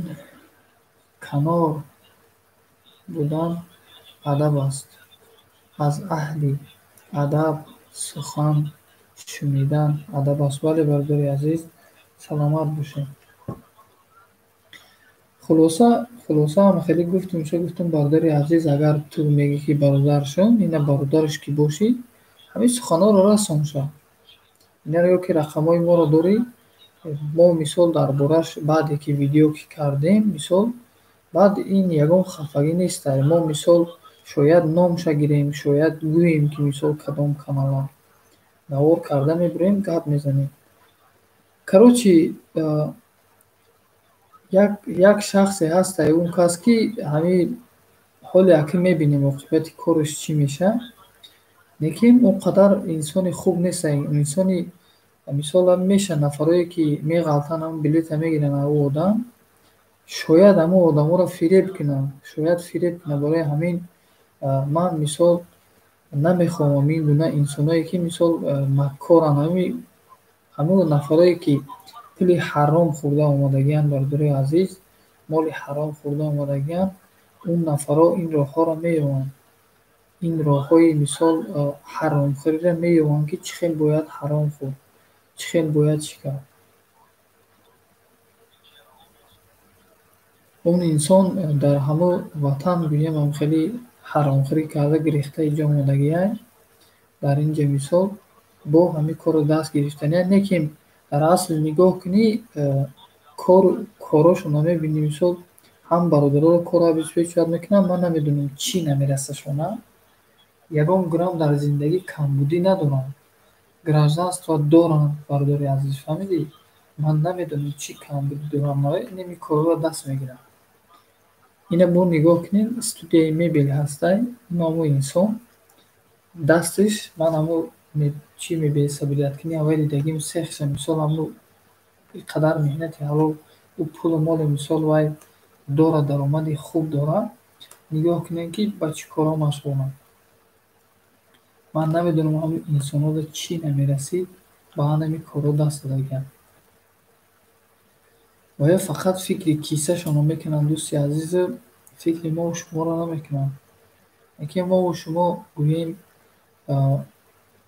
канор будан адаб аст, аз аҳли адаб сухан шунидан адаб аст. Бале, бародари азиз, саломат бошед. Хулоса, хеле гуфтум, ча гуфтум: «Бародари азиз, агар ту мегӯӣ, ки бародаршон, ина бародараш ки бошӣ, Ҳамин суханҳоро расон ша. Инро ё ки рақамҳои моро дорӣ, мо мисол дар борааш баъде ки видео ки кардем, мисол баъд ин ягон хафагӣ нест. Мо мисол шояд номша гирем, шояд гӯем ки мисол кадом канала навор карда мебурем, гап мезанем. Короче, як шахсе ҳаста, он кас ки ҳамин ҳоле аки мебинем оқибати кораш чӣ мешавад, лекин он қадар инсони хуб нест. Инсони мисол меша нафарое ки меғалтанд, ҳамн билета мегиранд ав одам, шояд ҳамон одаморо фиреб кунанд, шояд фиреб кунанд. Барои ҳамин ман мисол намехоҳам ин гуна инсоное ки мисол маккоранд, ҳамин нафарое ки пули ҳаром хӯрда омадагианд, бародарои азиз, моли ҳаром хӯрда омадагианд, он нафарҳо ин роҳҳоро меёванд. Ин роҳҳои мисол ҳаромхӯриро меёванд, ки чӣ хел бояд ҳаром хӯрд, чӣ хел бояд чӣ кард. Он инсон дар ҳамон ватан гӯям ҳам хеле ҳаромхӯрӣ карда гирифта иҷо омадагиай. Дар инҷа мисол бо ҳамин корро даст гирифтания, лекин дар асл нигоҳ кунӣ, корошонро мебинӣ, мисол ҳам бародароро корро обеспечивать мекунанд, ман намедонам чӣ намерасашона. Ягон грамм дар зиндагӣ камбудӣ надоранд. Гражданство доранд, бародари азиз, фаҳмидӣ? Ман намедонам чӣ камбудӣ доранд, инами корро даст мегиранд. Ина бо нигоҳ кунед, студияи мебел ҳастай, ҳамо инсон дасташ ман ҳамо чӣ мебел сабилияткунӣ аввал дидагим сехша, мисол ҳамо қадар меҳнати ҳалол, ӯ пулу моли мисол вай дорад, даромади хуб дорад. Нигоҳ кунед ки ба чӣ корҳо машғуланд. Ман намедонам ҳамин инсонҳоро чӣ намерасид, ба ҳамин корҳо даст додагианд. Ва ё фақат фикри кисашонро мекунанд, дӯсти азизу, фикри мову шуморо намекунанд. Лекин мову шумо гӯем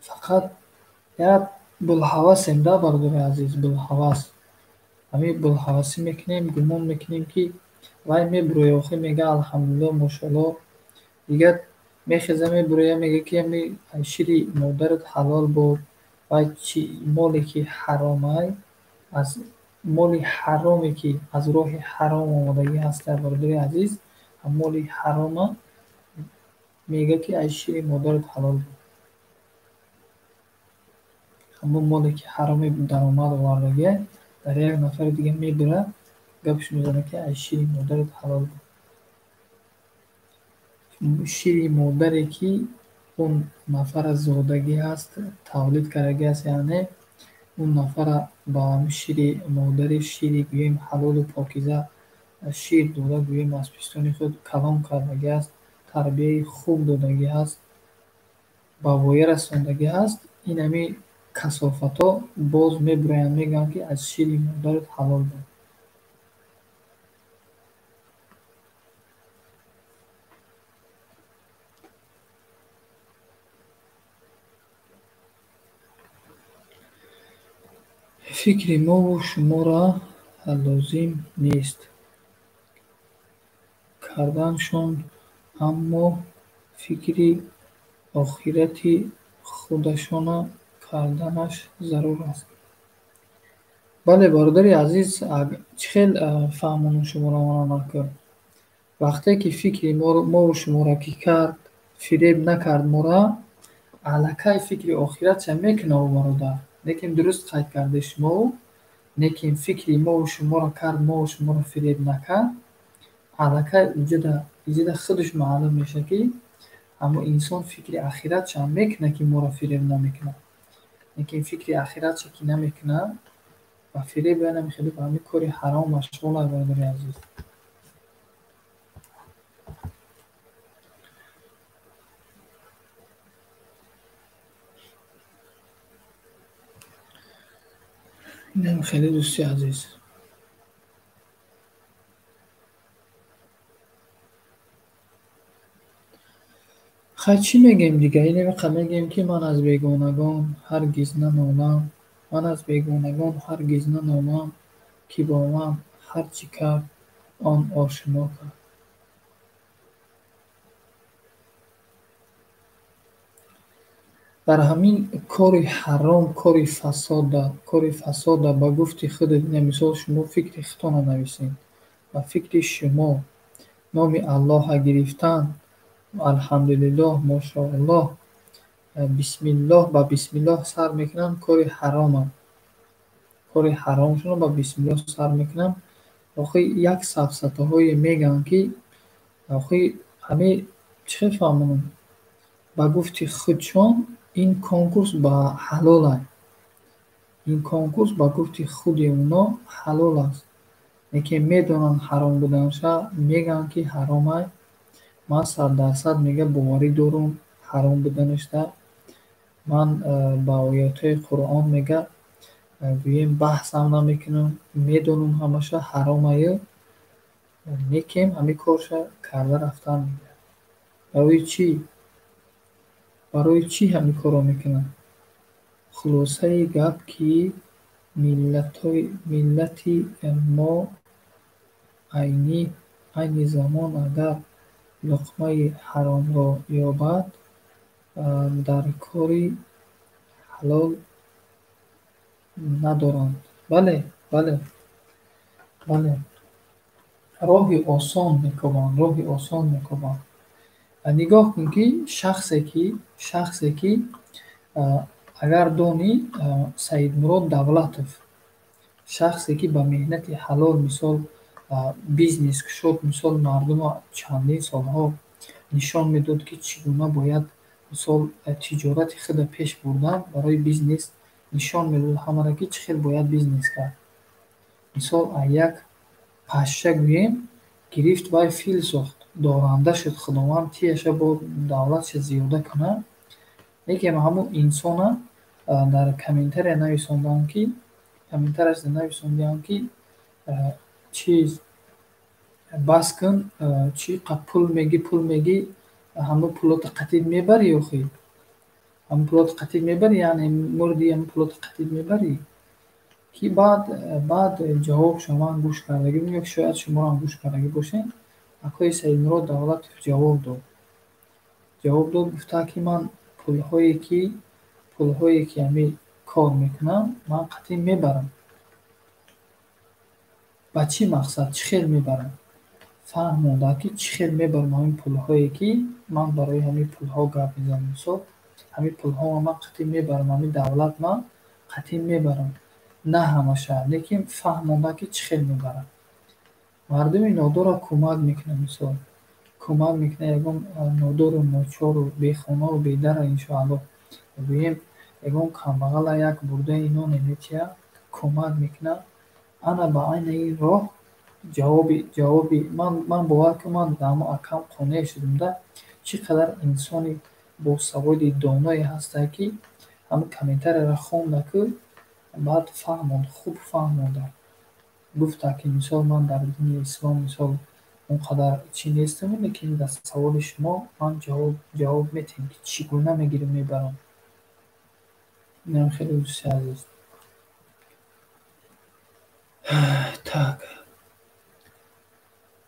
фақат як булҳавасем да, бародари азиз, булҳавас. Ҳамин булҳавасӣ мекунем, гумон мекунем ки вай мебурояд, охир мега алҳамдулилло, мошалло. Дигар мехеза мебурояд, мега ки ҳамин шири модарат ҳалол бод, вай чи моле ки ҳаромай, аз моли ҳароме ки аз роҳи ҳаром омодагӣ ҳаста, бародари азиз, моли ҳарома мега ки аз шири модарат ҳалол буд. Ҳамон моле ки ҳароме даромад овардагия, дар як нафари дига мебурад, гапш мезанад ки аз шири модарат ҳалол буд. Шири модаре ки он нафара зодагӣ ҳаст, тавлид кардагӣ ҳаст, яъне он нафара ба шири модари шири гӯем ҳалолу покиза шир дода гӯем аз пистони худ калон кардагӣ аст, тарбияи хуб додагӣ ҳаст, ба воя расондагӣ ҳаст. Ин ҳамин касофатҳо боз мебуроянд, мегӯянд ки аз шири модарат ҳалол буд. Фикри мову шуморо лозим нест карданшон, аммо фикри охирати худашона карданаш зарур аст. Бале, бародари азиз, чӣ хел фаҳмонам шуморо мана накун. Вақте ки фикри мову шуморо ки кард, фиреб накард мора, аллакай фикри охиратша мекунад ӯ бародар. Лекин дуруст қайд карда шумо, лекин фикри мову шуморо кард, мову шуморо фиреб накард, аллакай иҷода худаш маълум мешавад ки ҳамон инсон фикри охиратша ҳам мекунад ки моро фиреб намекунад. Лекин фикри охиратша ки намекунад, ба фиреб намехеле, ба ҳамин кори ҳаром машғул аст, бародари азиз. Инам хеле дӯсти азиз. Хай чӣ мегӯем дигар? Инамиқа мегӯем ки ман аз бегонагон ҳаргиз нанолам, ман аз бегонагон ҳаргиз нанолам, ки бо ман ҳар чӣ кард, он ошино кард. Дар ҳамин кори ҳаром, кори фасода ба гуфти худат, ина мисол шумо фикри худтонро нависед. Ба фикри шумо номи Аллоҳа гирифтан, алҳамдулиллоҳ, мошоаллоҳ, бисмиллоҳ, ба бисмиллоҳ сар мекунанд, кори ҳаромам. Кори ҳаромшонро ба бисмиллоҳ сар мекунанд. Охи як сафсатаҳое мегӯянд, ки охи ҳамин чӣ хел фаҳмонам? Ба гуфти худшон ин конкурс ба ҳалол аст. Ин конкурс ба гуфти худи оно ҳалол аст. Лекин медонанд ҳаром буданша, мегӯянд, ки ҳаром аст. Ман 100% мега боварӣ дорум ҳаром буданашда. Ман ба оятҳои Қуръон мега гӯем баҳсам намекунам, медонам ҳамаша ҳаром аю, лекин ҳамин корша карда рафтан мега. Барои чӣ? Барои чӣ ҳамин корро мекунанд? Хулосаи гап, ки миллати мо айни замон агар луқмаи ҳаромро ёбад, дар кори ҳалол надоранд. Бале, бале, бале. Роҳи осон мекобанд, роҳи осон мекобанд. Нигоҳ кун, ки шахсе ки агар донӣ, Саидмурод Давлатов, шахсе ки ба меҳнати ҳалол мисол бизнес кушод, мисол мардумро чандин солҳо нишон медод, ки чӣ гуна бояд мисол тиҷорати худро пеш бурдан барои бизнес, нишон медод ҳамаро, ки чӣ хел бояд бизнес кард. Мисол як пашша гӯем гирифт вай фил сохт, доранда шуд, Худованд тияша бо давлатша зиёда кунад. Лекин ҳамун инсона дар комментария нависонданд, ки комментарияшда нависондианд, ки чиз бас кун, чӣ қа пул мегӣ, пул мегӣ, ҳамун пулото қатиб мебарӣ охи? Ҳамун пулото қатиб мебарӣ, яъне мурдӣ, ҳамун пулото қатиб мебарӣ? Ки баъд ҷавобшо ман гӯш кардагӣ будам, ё шояд шумоам гӯш кардагӣ бошед. Акои Саидмурод Давлатов ҷавоб дод. Ҷавоб дод, гуфта, ки ман пулҳое ки ҳамин кор мекунам, ман қатъӣ мебарам. Ба чӣ мақсад, чӣ хел мебарам? Фаҳмонда, ки чӣ хел мебарам ҳамин пулҳое, ки ман барои ҳамин пулҳо гап мезанам. Мисол, ҳамин пулҳоро ман қатъӣ мебарам, ҳамин давлат ман қатъӣ мебарам. На ҳамаша, лекин фаҳмонда, ки чӣ хел мебарам. Мардуми нодорро кӯмак мекунад, мисол. Кӯмак мекунад ягон нодору ночору бехонаву бедара, иншоаллоҳ. Гӯем ягон камбағала як бурдаи ноне метиҳад, кӯмак мекунад. Ана ба айни ин роҳ ҷавоби ман бовар кун, ман дар ҳамон акам қонеъ шудам, да чӣ қадар инсони босаводи доное ҳастае, ки ҳамин комментарияро хонда, ку баъд фаҳмонд, хуб фаҳмонда. Гуфта, ки мисол ман дар дини ислом мисол он қадар чӣ нестам, лекин дар саволи шумо ман ҷавоб метиҳам, ки чӣ гуна мегирам мебарам. Инам хеле дӯсти азиз. Так.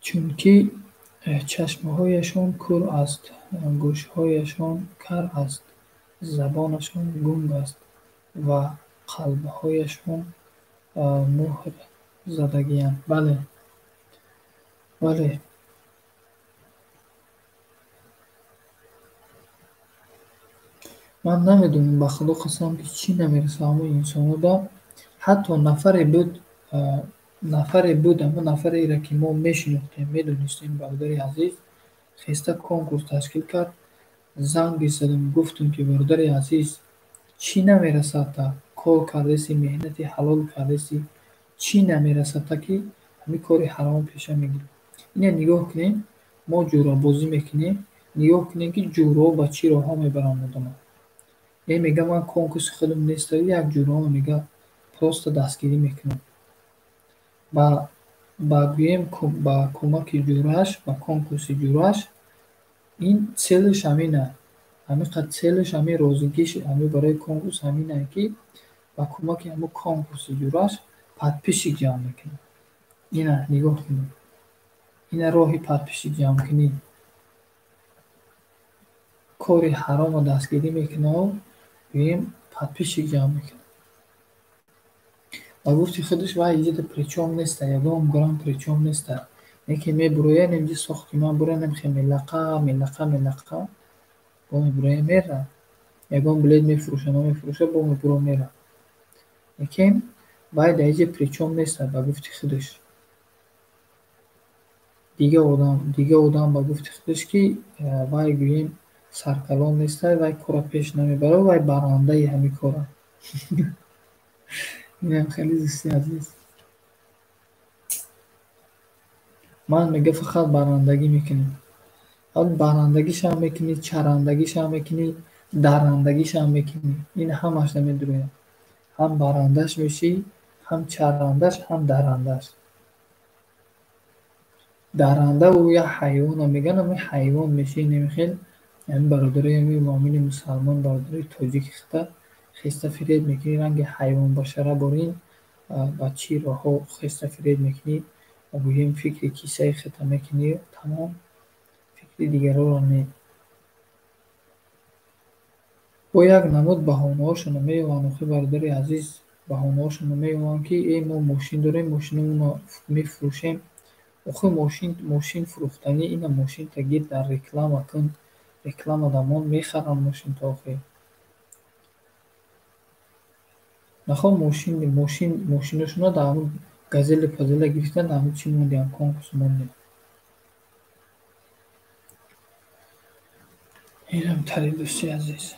Чунки чашмҳояшон кӯр аст, гӯшҳояшон кар аст, забонашон гунг аст ва қалбҳояшон муҳр задагианд. Бале. Бале. Ман намедонам, ба Худо қасам, ки чӣ намерасад ҳамон инсонода. Ҳатто нафаре буд, ҳамон нафареро, ки мо мешинохтем, медонистем, бародари азиз, хеста конкурс ташкил кард. Занг задам, гуфтам, ки бародари азиз, чӣ намерасад та кор кардаси, меҳнати ҳалол кардаси, чӣ намерасад та, ки ҳамин кори ҳаром пеша мегирӣ? Ина нигоҳ кунем, мо ҷӯрабозӣ мекунем, нигоҳ кунем, ки ҷӯраҳо ба чӣ роҳҳо мебаранд одамро. Е мега ман конкурси худам нест, як ҷӯраҳо мега просто дастгирӣ мекунам. Ба гӯем ба кӯмаки ҷӯраш, ба конкурси ҷӯраш, ин целиш ҳамин аст. Ҳамин қад целиш, ҳамин розигиш, ҳамин барои конкурс ҳамин аст, ки ба кӯмаки ҳамон конкурси ҷӯраш подписчик ҷамъ мекунад. Ина нигоҳ кунед. Ина роҳи подписчик ҷамъкунӣ. Кори ҳаромро дастгирӣ мекунад, Гӯем, подписчик ҷамъ мекунад. Ба гуфти худаш вай иҷода причём неста, ягон грамм причём неста. Неки мебурояд, инҷа сохти ман бурояд, намехе мелақа, мелақа, мелақа, бо мебурояд мера. Ягон билет мефурӯша, намефурӯша, бо мебуро мера. Лекин вай дар иҷа причём неста, ба гуфти худаш. Дига одам ба гуфти худаш, ки вай, гӯем, саркалон неста, вай кора пеш намебарад, вай барандаи ҳамин кора. Инам хеле, дӯсти азиз. Ман, мега, фақат барандагӣ мекунем. Барандагишам мекунӣ, чарандагишам мекунӣ, дарандагишам мекунӣ. Ин ҳамаш намедурояд. Ҳам барандаш мешӣ, ҳам чарандаш, ҳам дарандаш. Даранда ӯ як ҳайвона мегӯянд, ҳамин ҳайвон мешӣ, намехел ҳамин бародарои ҳамин муъмини мусалмон, бародарои тоҷики хита хеста фиреб мекунӣ, ранги ҳайвонбашара борин ба чӣ роҳҳо хеста фиреб мекунӣ, гӯем, фикри кисаи хита мекунӣ, тамом, фикри дигароро не. Бо як намуд баҳонаҳошонро меёванд, охи, бародари азиз, баҳонаҳошонро меёванд, ки э, мо мошин дорем, мошинамонро мефурӯшем. Охи, мошин фурӯхтанӣ ина мошинта гир дар реклама кун, реклама дамон мехаранд мошинто охи. Нахо мошиношонро дар ҳамун газелу пазела гирифтан, дар ҳамун чӣ мондиям, конкурс мондиям. Инам тари, дӯсти азиз.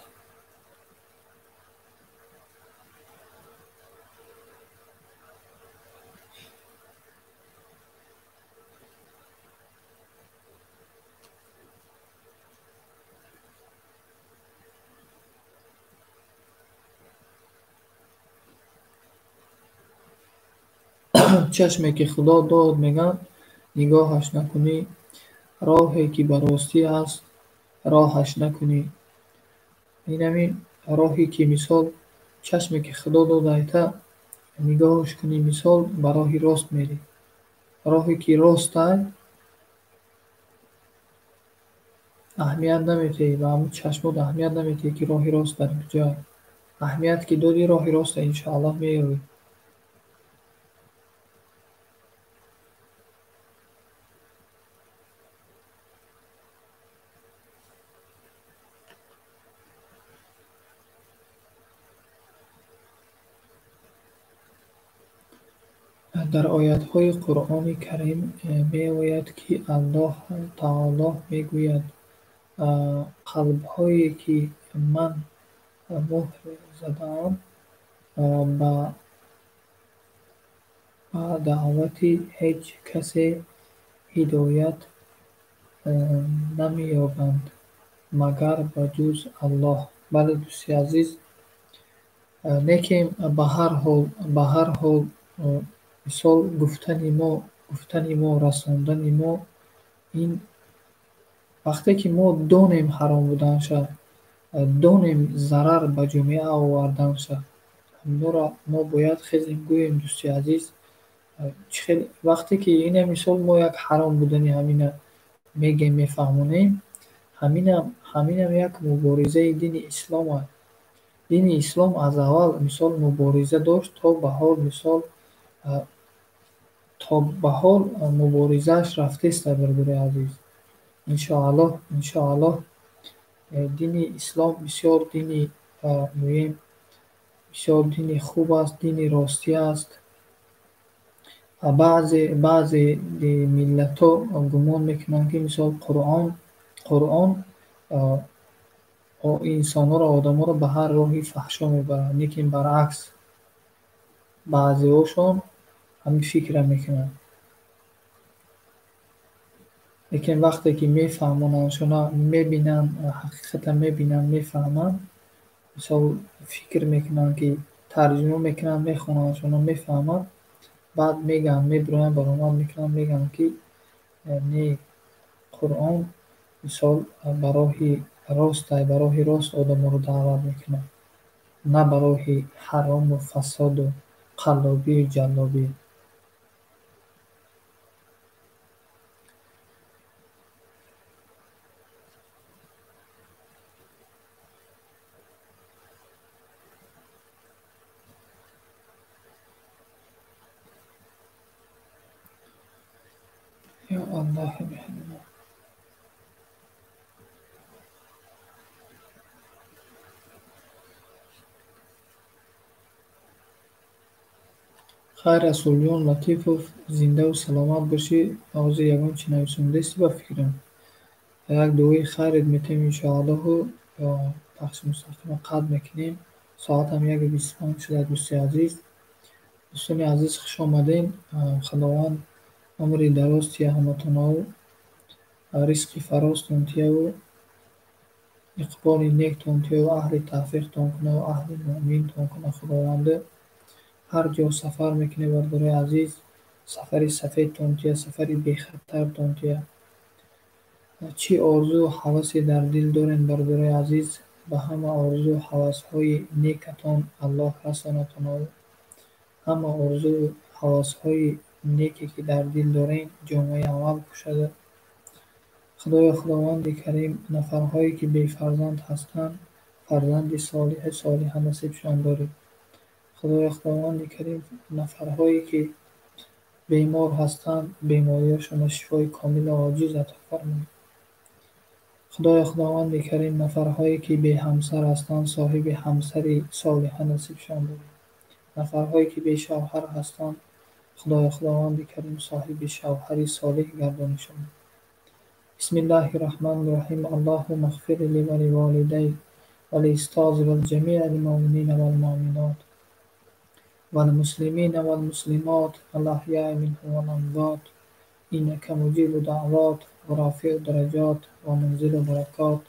Чашме ки Худо дод, мегӯянд, нигоҳаш накунӣ, роҳе ки ба ростӣ аст, роҳаш накунӣ. Инами роҳе ки, мисол, чашме ки Худо дод, айта нигоҳаш кунӣ, мисол, ба роҳи рост мерӣ. Роҳе ки ростай, аҳамият наметиҳӣ, ба ҳамун чашмот аҳамият наметиҳӣ, ки роҳи рост дар куҷоа. Аҳамият ки додӣ, роҳи роста иншоаллоҳ меёбӣ. Дар оятҳои Қуръони Карим меояд, ки Аллоҳ таоло мегӯяд: қалбҳое ки ман муҳр задаам, ба даъвати ҳеҷ касе ҳидоят намеёбанд, магар ба ҷуз Аллоҳ. Бале, дӯсти азиз, лекин ба ҳар ҳол, мисол, гуфтани мо, расондани мо ин вақте ки мо донем ҳаром буданша, донем зарар ба ҷомеа оварданша, ҳаминҳоро мо бояд хезем гӯем, дӯсти азиз. Чӣ хел вақте ки ина, мисол, мо як ҳаром будани ҳамина мегем, мефаҳмонем, ҳаминам як муборизаи дини ислом аст. Дини ислом аз аввал, мисол, мубориза дошт, то ба ҳол, мисол, то ба ҳол муборизааш рафтеста, бародари азиз. Иншоаллоҳ, дини ислом бисёр дини муҳим, бисёр дини хуб аст, дини ростӣ аст. Баъзе миллатҳо гумон мекунанд, ки, мисол, Қуръон инсонҳоро, одамҳоро ба ҳар роҳи фаҳшо мебарад, лекин баръакс, баъзеҳошон ҳамин фикрро мекунанд. Лекин вақте ки мефаҳмонандшона, мебинанд, ҳақиқатро мебинанд, мефаҳманд, мисол, фикр мекунанд, ки тарҷума мекунанд, мехонандшона, мефаҳманд, баъд мегӯянд, мебироянд, баромад мекунанд, мегӯянд, ки не, Қуръон, мисол, ба роҳи ростай, ба роҳи рост одамҳоро даъват мекунад, на ба роҳи ҳарому фасоду қаллобию ҷаллобӣ. Ё Аллоҳи меҳрубон. Хайр, Расулҷон Латифов, зиндаву саломат бошӣ. Ҳозир ягон чӣ нависондасти ба фикрам. Як дуои хайрет метем иншоаллоҳу, пахши мустақима қатъ мекунем. Соатам 1:25 шуда, дӯсти азиз. Дӯстони азиз, хуш омадем. Худованд умри дароз тия ҳаматонаву, ризқи фарозтон тияву, иқболи нектон тияву, аҳли тавфиқтон кунаву, аҳли муъминтон куна Худованде. Ҳар ҷо сафар мекунед, бародарои азиз, сафари сафедтон тия, сафари бехатартон тия. Чӣ орзу ҳавасе дар дил дорен, бародарои азиз, ба ҳама орзу ҳавасҳои некатон Аллоҳ расонатонаву, ҳама орзу ҳавасҳои неке ки дар дил дорен ҷомаи амал пӯшада. Худоё Худованди Карим, нафарҳое ки бефарзанд ҳастанд, фарзанди солиҳу солиҳа насибшон доред. Худоё Худованди Карим, нафарҳое ки бемор ҳастанд, бемориҳошонро шифои комилу оҷиз ато фармоед. Худоё Худованди Карим, нафарҳое ки беҳамсар ҳастанд, соҳиби ҳамсари солиҳа насибшон доред. Нафарҳое ки бешавҳар ҳастанд, Худоё Худованди Карим соҳиби шавҳари солиҳ гардонишон. Бисмиллаҳи раҳмони раҳим. Аллоҳумма ғфир ли ва ли волидайя ва ли устози ва ли ҷамиил муъминина вал муъминот вал муслимина вал муслимот ал аҳёи минҳум вал амвот иннака муҷибу даъвот ва рофиу дараҷот ва мунзилу баракот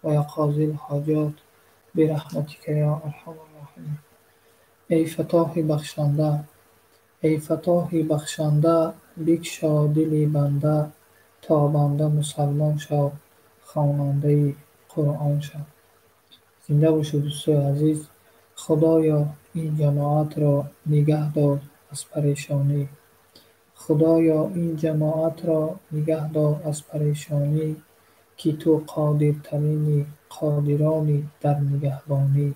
ва ё қозил ҳоҷот бираҳматика ё арҳамар роҳимин. Эй Фатоҳи бахшанда, эй Фатоҳи бахшанда, бикшо дили банда, то банда мусалмон шав, хонандаи Қуръон шав. Зинда бошед, дӯстои азиз. Худоё ин ҷамоатро нигаҳ дор аз парешонӣ. Худоё ин ҷамоатро нигаҳ дор аз парешонӣ, ки ту қодиртарини қодирони дар нигаҳбонӣ.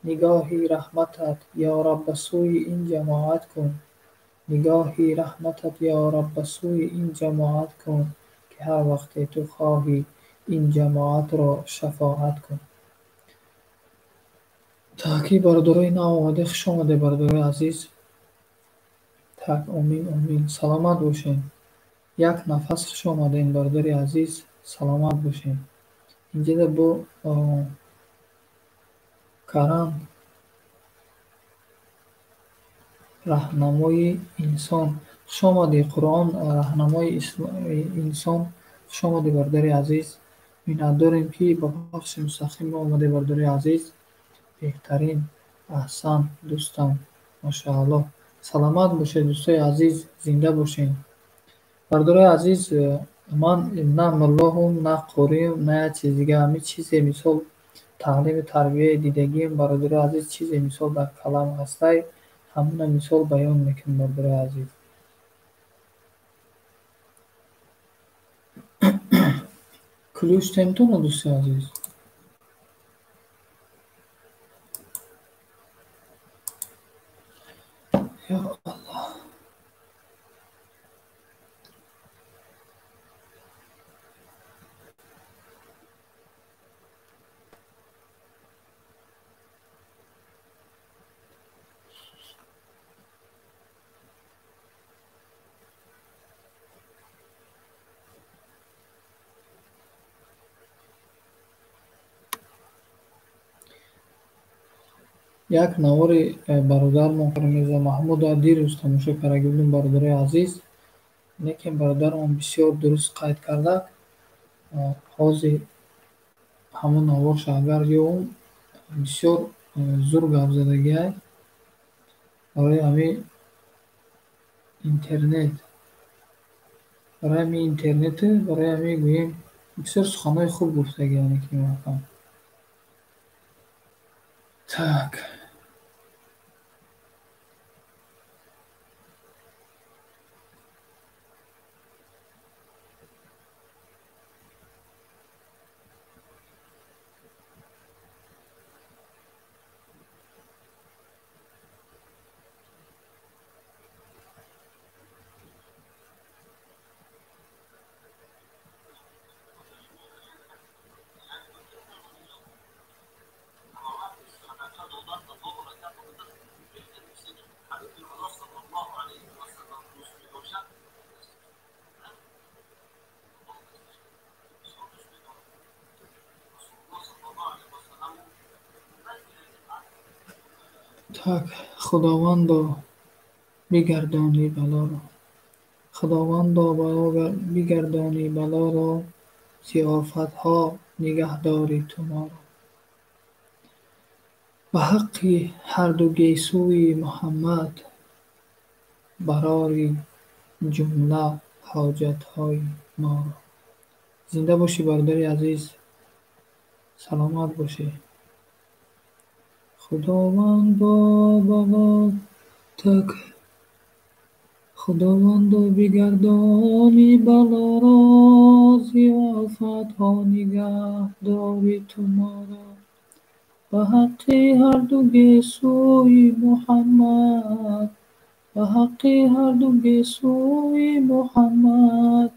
Нигоҳи раҳматат ё Раб ба сӯи ин ҷамоат кун. Нигоҳи раҳматат ё Раб ба сӯи ин ҷамоат кун, ки ҳар вақте ту хоҳӣ ин ҷамоатро шафоат кун. Таки бародарои нав омада, хуш омаде бародарои азиз. Так, омин, омин. Саломат бошен. Як нафас хуш омаден бародари азиз, саломат бошен. Инҷода бо Каран раҳнамои инсон. Хуш омадӣ, Қуръон раҳнамои инсон. Хуш омадӣ бародари азиз. Миннатдорем ки ба пахши мустақим омадӣ бародари азиз. Беҳтарин, аҳсан дӯстам, машааллоҳ. Саломат бошед дӯстои азиз, зинда бошед. Бародарои азиз, ман на муллоҳум, на қориюм, на як чиз дига. Ҳамин чизе мисол таълиму тарбияи дидагием бародарои азиз, чизе мисол дар калам ҳастай, ҳамуна мисол баён мекунем бародарои азиз. Ключ темтона дӯстои азиз. Ё Аллоҳ. Як навори бародармон Мирзо Маҳмуд дирӯз тамошо карда будем бародарои азиз. Лекин бародармон бисёр дуруст қайд карда. Ҳозир ҳамон наворша агар ёвум, бисёр зур гап задагиай. Барои ҳамин интернет, барои ҳамин интернету, барои ҳамин гӯем бисёр суханҳои хуб гуфтагиай лекин акам. Так. Так, Худовандо бигардонӣ балоро. Худовандо бигардонӣ балоро, зиёфатҳо нигаҳ дорӣ ту моро. Ба ҳаққи ҳарду гесӯи Муҳаммад, барори ҷумла ҳоҷатҳои моро. Зинда бошӣ, бародари азиз, саломат бошӣ. Худовандо бало так, Худовандо бигардонӣ балоро, зиёфатҳо нигаҳ дорӣ ту моро. Ба ҳаққи ҳарду гесӯи Муҳаммад, ба ҳаққи ҳарду гесӯи Муҳаммад,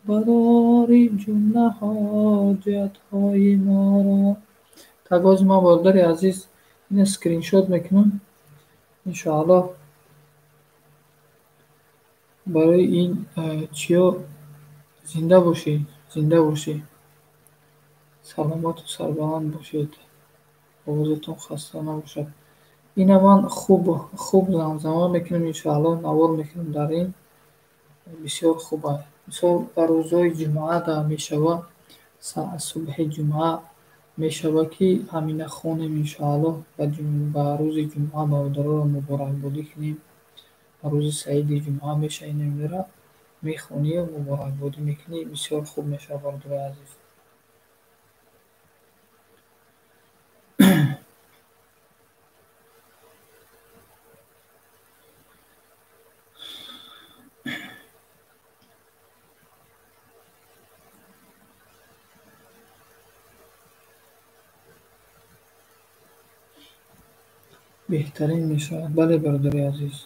барори ҷумла ҳоҷатҳои моро. Так, ҳозир ман, бародари азиз, ина скриншот мекунам, иншоаллоҳ барои ин чиё. Зинда бошӣ, зинда бошӣ, саломату сарбаланд бошед, овозатон хаста набошад. Ина ман хуб хуб замзама мекунам, иншоаллоҳ навор мекунам дар ин, бисёр хуб аст. Мисол, дар рӯзҳои ҷумъа да мешава, субҳи ҷумъа мешава, ки ҳамина хонем, иншоаллоҳ ба рӯзи ҷумъа бародароро муборакбодӣ кунем. Ба рӯзи саиди ҷумъа меша, инамира мехонию муборакбодӣ мекунӣ, бисёр хуб мешава, бародарои азиз. Беҳтарин мешавад. Бале, бародари азиз,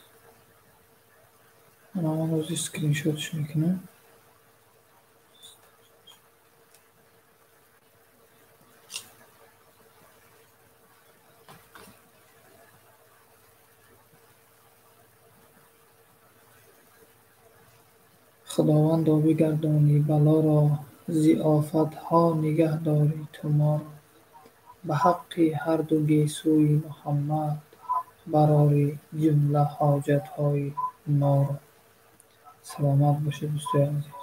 ана ман ҳозир скриншотш мекунам. Худовандо бигардонӣ балоро, зиёфатҳо нигаҳ дорӣ ту моро. Ба ҳаққи ҳарду гесӯи Муҳаммад, барори ҷумла ҳоҷатҳои моро. Саломат бошед, дӯстои азиз.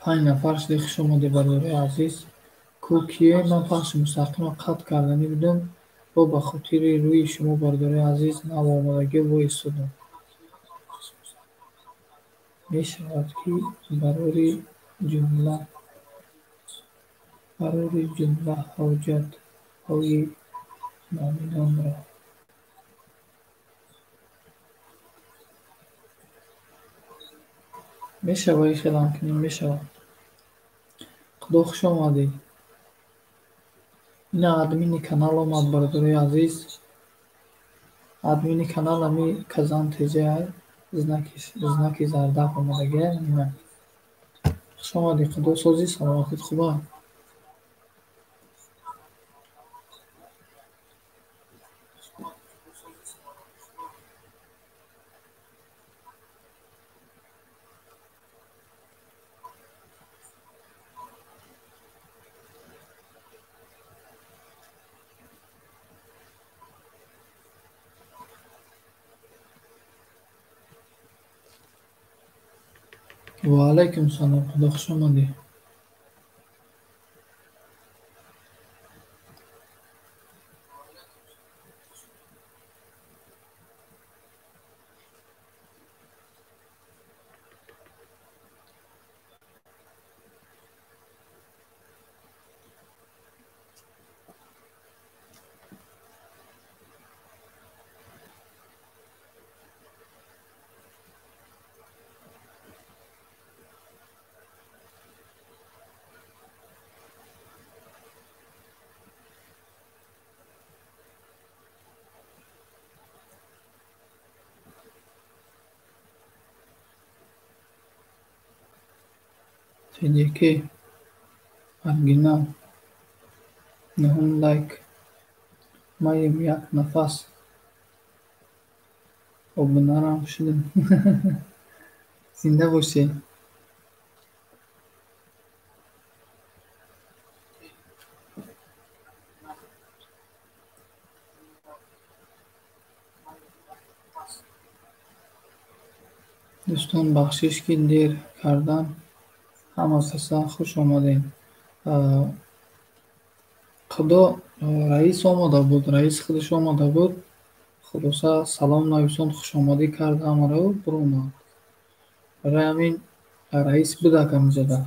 5 нафар шуди, хуш омадед, бародарои азиз. Ку кие? Ман пахши мустақимро қатъ карданӣ будам, бо ба хотири рӯи шумо, бародарои азиз, навомадагиҳо воистодам. Мешавад, ки барори ҷумла ҳоҷатҳои муъминонро. Мешава, хелам кунем, мешава. Худо, хуш омадӣ. Ина админи канал омад, бародарои азиз. Админи канал ами Казан ТЖ, знаки зардак омадагия. Ина. Хуш омадӣ, Худо, созӣ, саломатит хуба? Ва алайкум салом, Худо, хуш омадӣ. ТҶК оригинал. Нуҳум лайк. Маем як нафас. Обунарам шудем. Зинда бошед. Дӯстон, бахшиш, ки дер кардам. Ҳама каса хуш омадед. Худо раис омада буд, раис худаш омада буд. Хулоса салом нависон, хушомадӣ кард ҳамаро, биромад. Барои ҳамин раис будак ҳамҷода.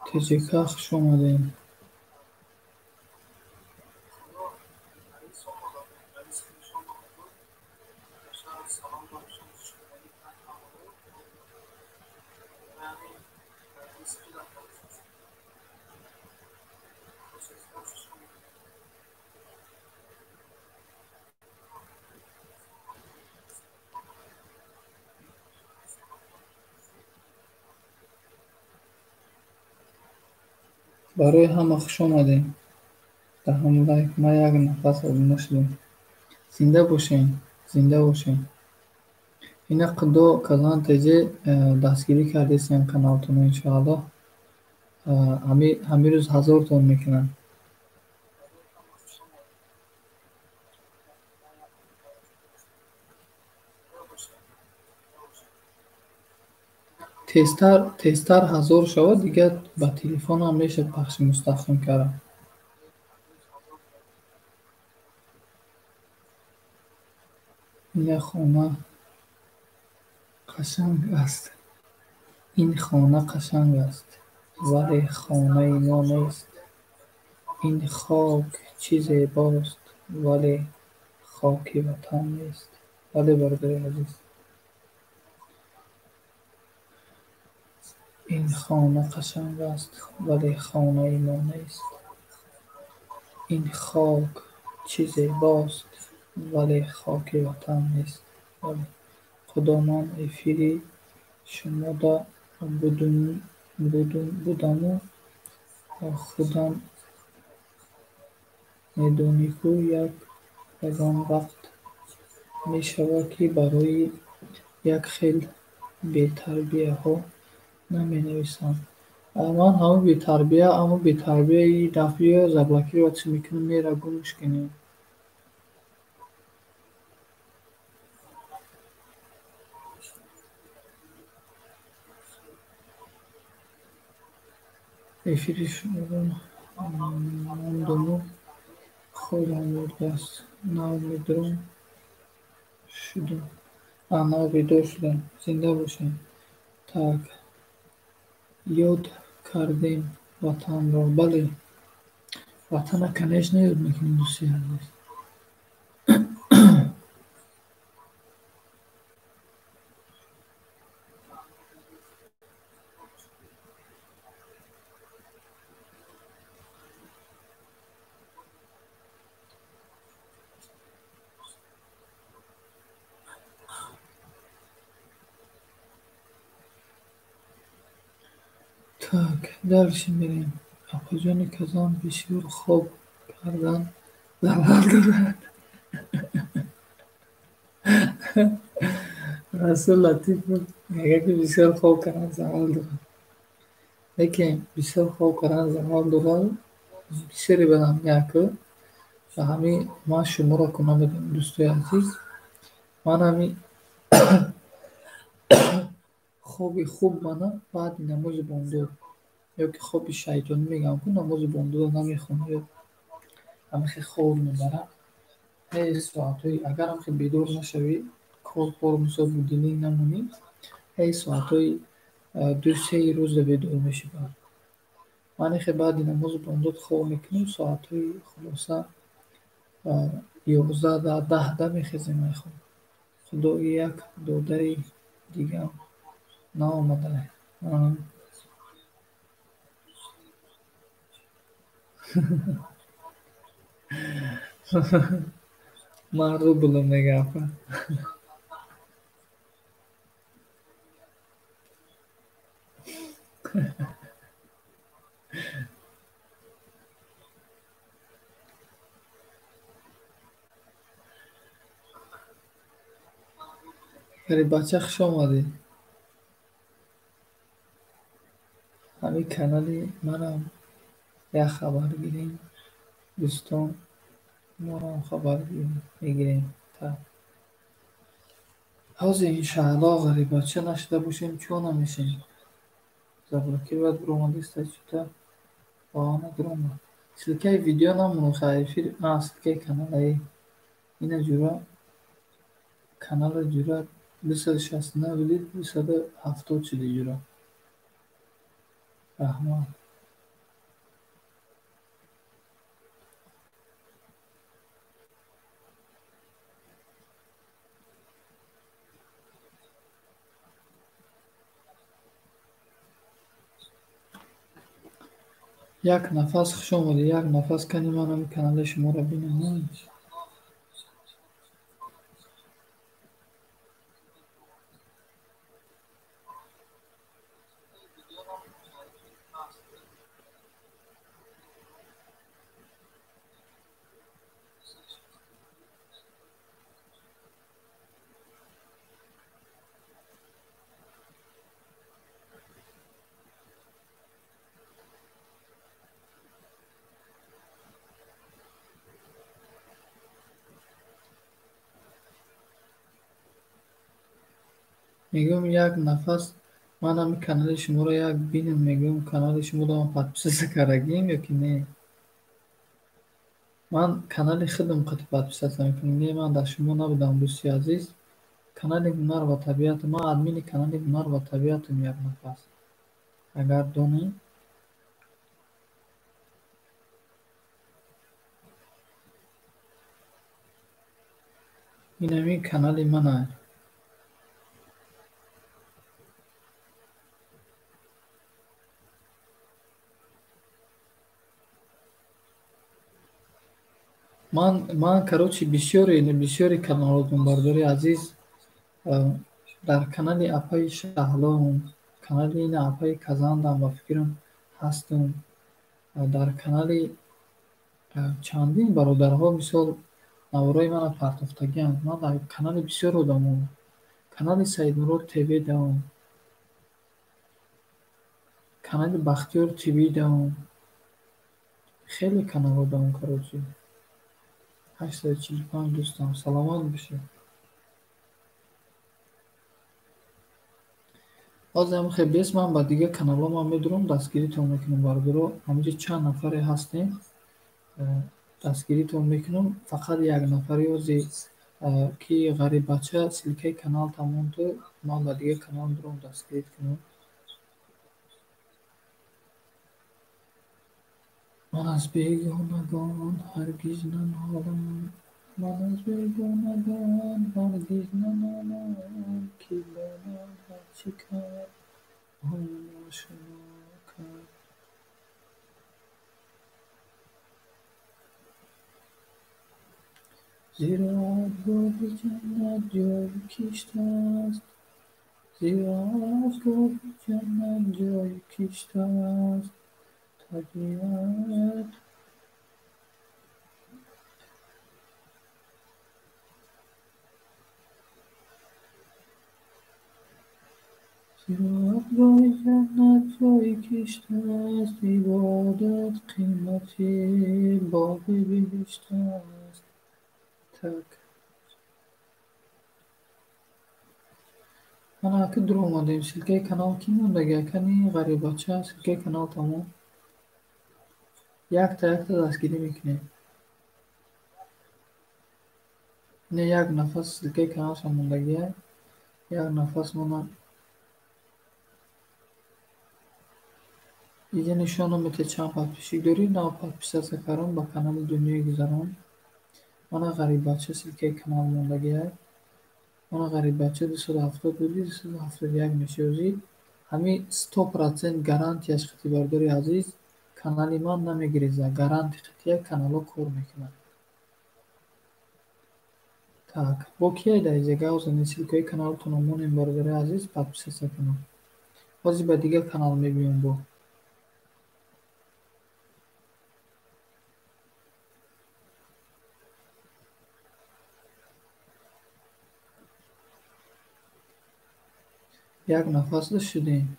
ТҶК хуш омадед. Барои ҳама хуш омадед. Даҳум лайк. Ман як нафас обуна шудем. Зинда бошед, зинда бошед. Ина Худо Казан ТҶ дастгирӣ кардесем каналтонро, иншоаллоҳ. Ҳамин рӯз 1000 тон мекунам. Тезтар, тезтар 1000 шавад, дигар ба телефонам мешавад пахши мустақим кард. Ина хона қашанг аст. Ин хона қашанг аст, вале хонаи мо нест. Ин хок чӣ зебост, вале хоки ватан нест. Бале, бародари азиз. Ин хона қашанг аст, вале хонаи мо нест. Ин хок чӣ зебост, вале хоки ватан нест. Бале. Худо, ман эфири шумода будаму худам медонӣ ку, ягон вақт мешавад, ки барои як хел бетарбияҳо наменависам. Ман ҳамун бетарбия, ҳамун бетарбияи дафъиё заблокировать мекунам, мера гумш кунем. Эфири шуморо мондуму хобам бурдааст. Нав медорам шудам. Нав бедор шудам. Зинда бошед. Так. Ёд кардем ватанро. Бале. Ватана, конечно, ёд мекунем, дӯсти азиз. Так, дальше мерем. Апаҷони Казан, бисёр хоб кардан залал дорад. Расул Латипов мегӯяд, ки бисёр хоб кардан залал дорад. Лекин бисёр хоб кардан залал дорад. Бисёре бадам яку. Ва ҳамин ман шуморо ку намедонам, дӯстои азиз. Ман ҳамин хоби хуб мана баъди намози бомдод ё ки хоби шайтонӣ мегӯям ку, намози бомдодро намехонӣ ё ҳамихе хоб мебарад. Ҳеҷ соатҳои агар ҳамихе бедор нашавӣ, кор мисол будильник намонӣ, ҳеҷ соатҳои 2-3 рӯза бедор мешӣ баъд. Ман ихе баъди намози бомдод хоб мекунам, соатҳои хулоса 11, 10 мехезем ай хоб. Худо, як додари дигам наомада. Ман рублам, мега апа. Ғариббача, хуш омадӣ. Ҳамин канали манам як хабар гирем, дӯстон, моам хабар мегирем. Ҳозир иншааллоҳ ғариббача нашуда бошем, чо намешем? Заблокировать биромадиста чута ва надиромад. Ссылкаи видео намонад, эфир, ссылкаи каналаи. Ина ҷура канала ҷура 269 буди, 270 шуди ҷура. Раҳмат. Як нафас хуш омадӣ, як нафас кани ман ҳамин канали шуморо бинам. Мегӯям як нафас ман ҳамин канали шуморо як бинам, мегӯям канали шуморо ман подписаться кардагием ё ки не? Ман канали худам қати подписаться мекунам. Не, ман дар шумо набудам, дӯсти азиз. Канали Ҳунар ва табиат, ман админи канали Ҳунар ва табиатам як нафас. Агар донем. Ин ҳамин канали ман аст. Ман короче бисёри каналҳотон бардори азиз, дар канали апаи Шаҳлом, канали ина апаи Казандам ба фикрам ҳастам, дар канали чандин бародарҳо мисол навораи мана партофтагианд. Ман дар канали бисёр одамон, канали Саидмурод ТВ даом, канали Бахтиёр ТВ даом, хеле каналҳо даом короче. 845 дӯстам, саломат бошед. Ҳозир ҳам хел бес ман ба дигар каналҳо ман медурам, дастгиритон мекунам бародаро. Ҳаминҷо чанд нафаре ҳастем, дастгиритон мекунам. Фақат як нафаре ҳозир ки ғариббача ссылкаи канал тамом ту, ман ба дигар канал дурам дастгирит кунам. Ман аз бегонагон ҳаргиз нанолам, ман аз бегонагон ҳаргиз нанолам, ки ба ман ҳарчи кард, он ошно кард. Зироатгоҳи ҷаннат ҷои кишт аст, зироатгоҳи ҷаннат ҷои кишт аст. Табиат зироатгоҳи ҷаннат ҷои кишт аст, ибодат қимати боғи биҳишт аст. Так. Мана ака дур омадем. Ссылкаи канал кӣ мондаги? Акани ғариббача, ссылкаи канал тамом. Якта якта дастгирӣ мекунем. Ина як нафас ссылкаи каналшон мондагия. Як нафас мона иҷа нишон намедиҳад чанд подписчик дорӣ. Нав подписаться кардам ба канали Дунёи гузарон. Мана ғариббача ссылкаи канал мондагия. Мана ғариббача 270 буди, 271 мешавӣ. Ҳамин 100% гарантияш қати бардори азиз, канали ман намегиреза. Гаранти қатия каналҳо кор мекунад. Так, бо кияй дар иҷа гап занед? Ссылкаи каналатонро монем бародари азиз, подписаться кунам. Ҳозир ба дигар канал мебиём бо. Як нафас шудем.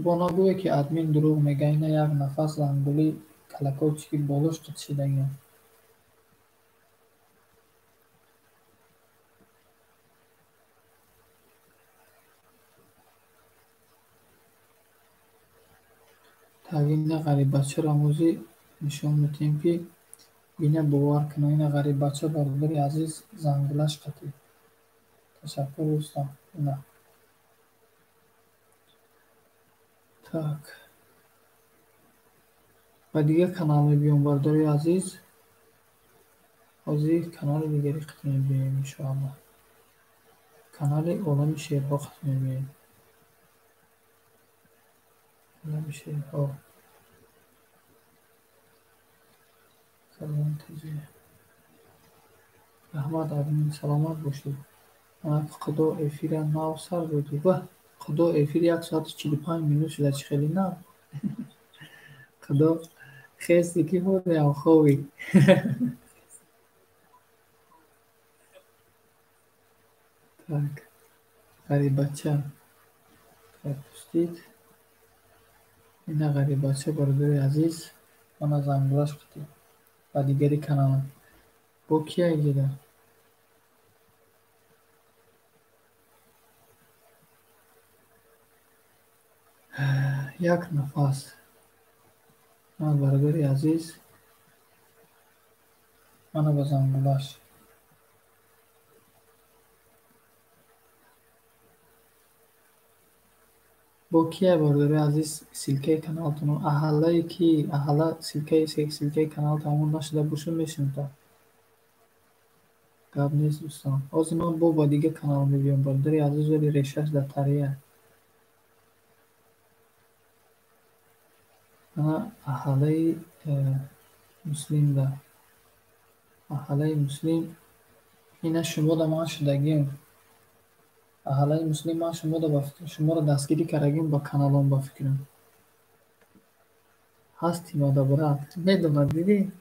Бо нагӯе ки админ дурӯғ мега, ина як нафас зангули колокольчики болош қитшидагиам. Так, ина ғариббачаро ҳозир нишон медиҳем, ки ина бовар кунад. Ина ғариббача бародари азиз зангулаш қатӣ. Ташаккур, Рустам. Ина. Так. Ба дигар канал мебиём, бародари азиз. Ҳозир канали дигари қит мебиёем, иншоаллоҳ. Канали Олами шерҳо қит мебиёем. Олами шерҳо. Салом ТЖ. Раҳмат, админ, саломат бошед. Худо эфира нав сар додӣ. Ва Худо эфир 1 соату 45 минут шуда, чӣ хеле нав. Худо хести ки ҳолиам ховӣ. Так, ғариббача пропустить. Ина ғариббача бародари азиз, мана зангулаш қитӣ. Ба дигари каналам. Бо кия иҷода? Як нафас. Ман бародари азиз, мана ба зангулаш. Бо кия бародари азиз ссылкаи каналтон? Аҳаллае ки аҳалла ссылкаи канал тамом нашуда бошад, мешунавад. Гап нест, дӯстон. Ҳозир ман бо ба дигар канал мебиём, бародари азиз, вале решаш дар тария. Ана аҳаллаи муслимда. Аҳаллаи муслим ина шумода ман шудагим. Аҳаллаи муслим ман шумода ба фикр, шуморо дастгирӣ кардагим ба каналом ба фикрам. Ҳасти мода брат. Медонад, дидӣ?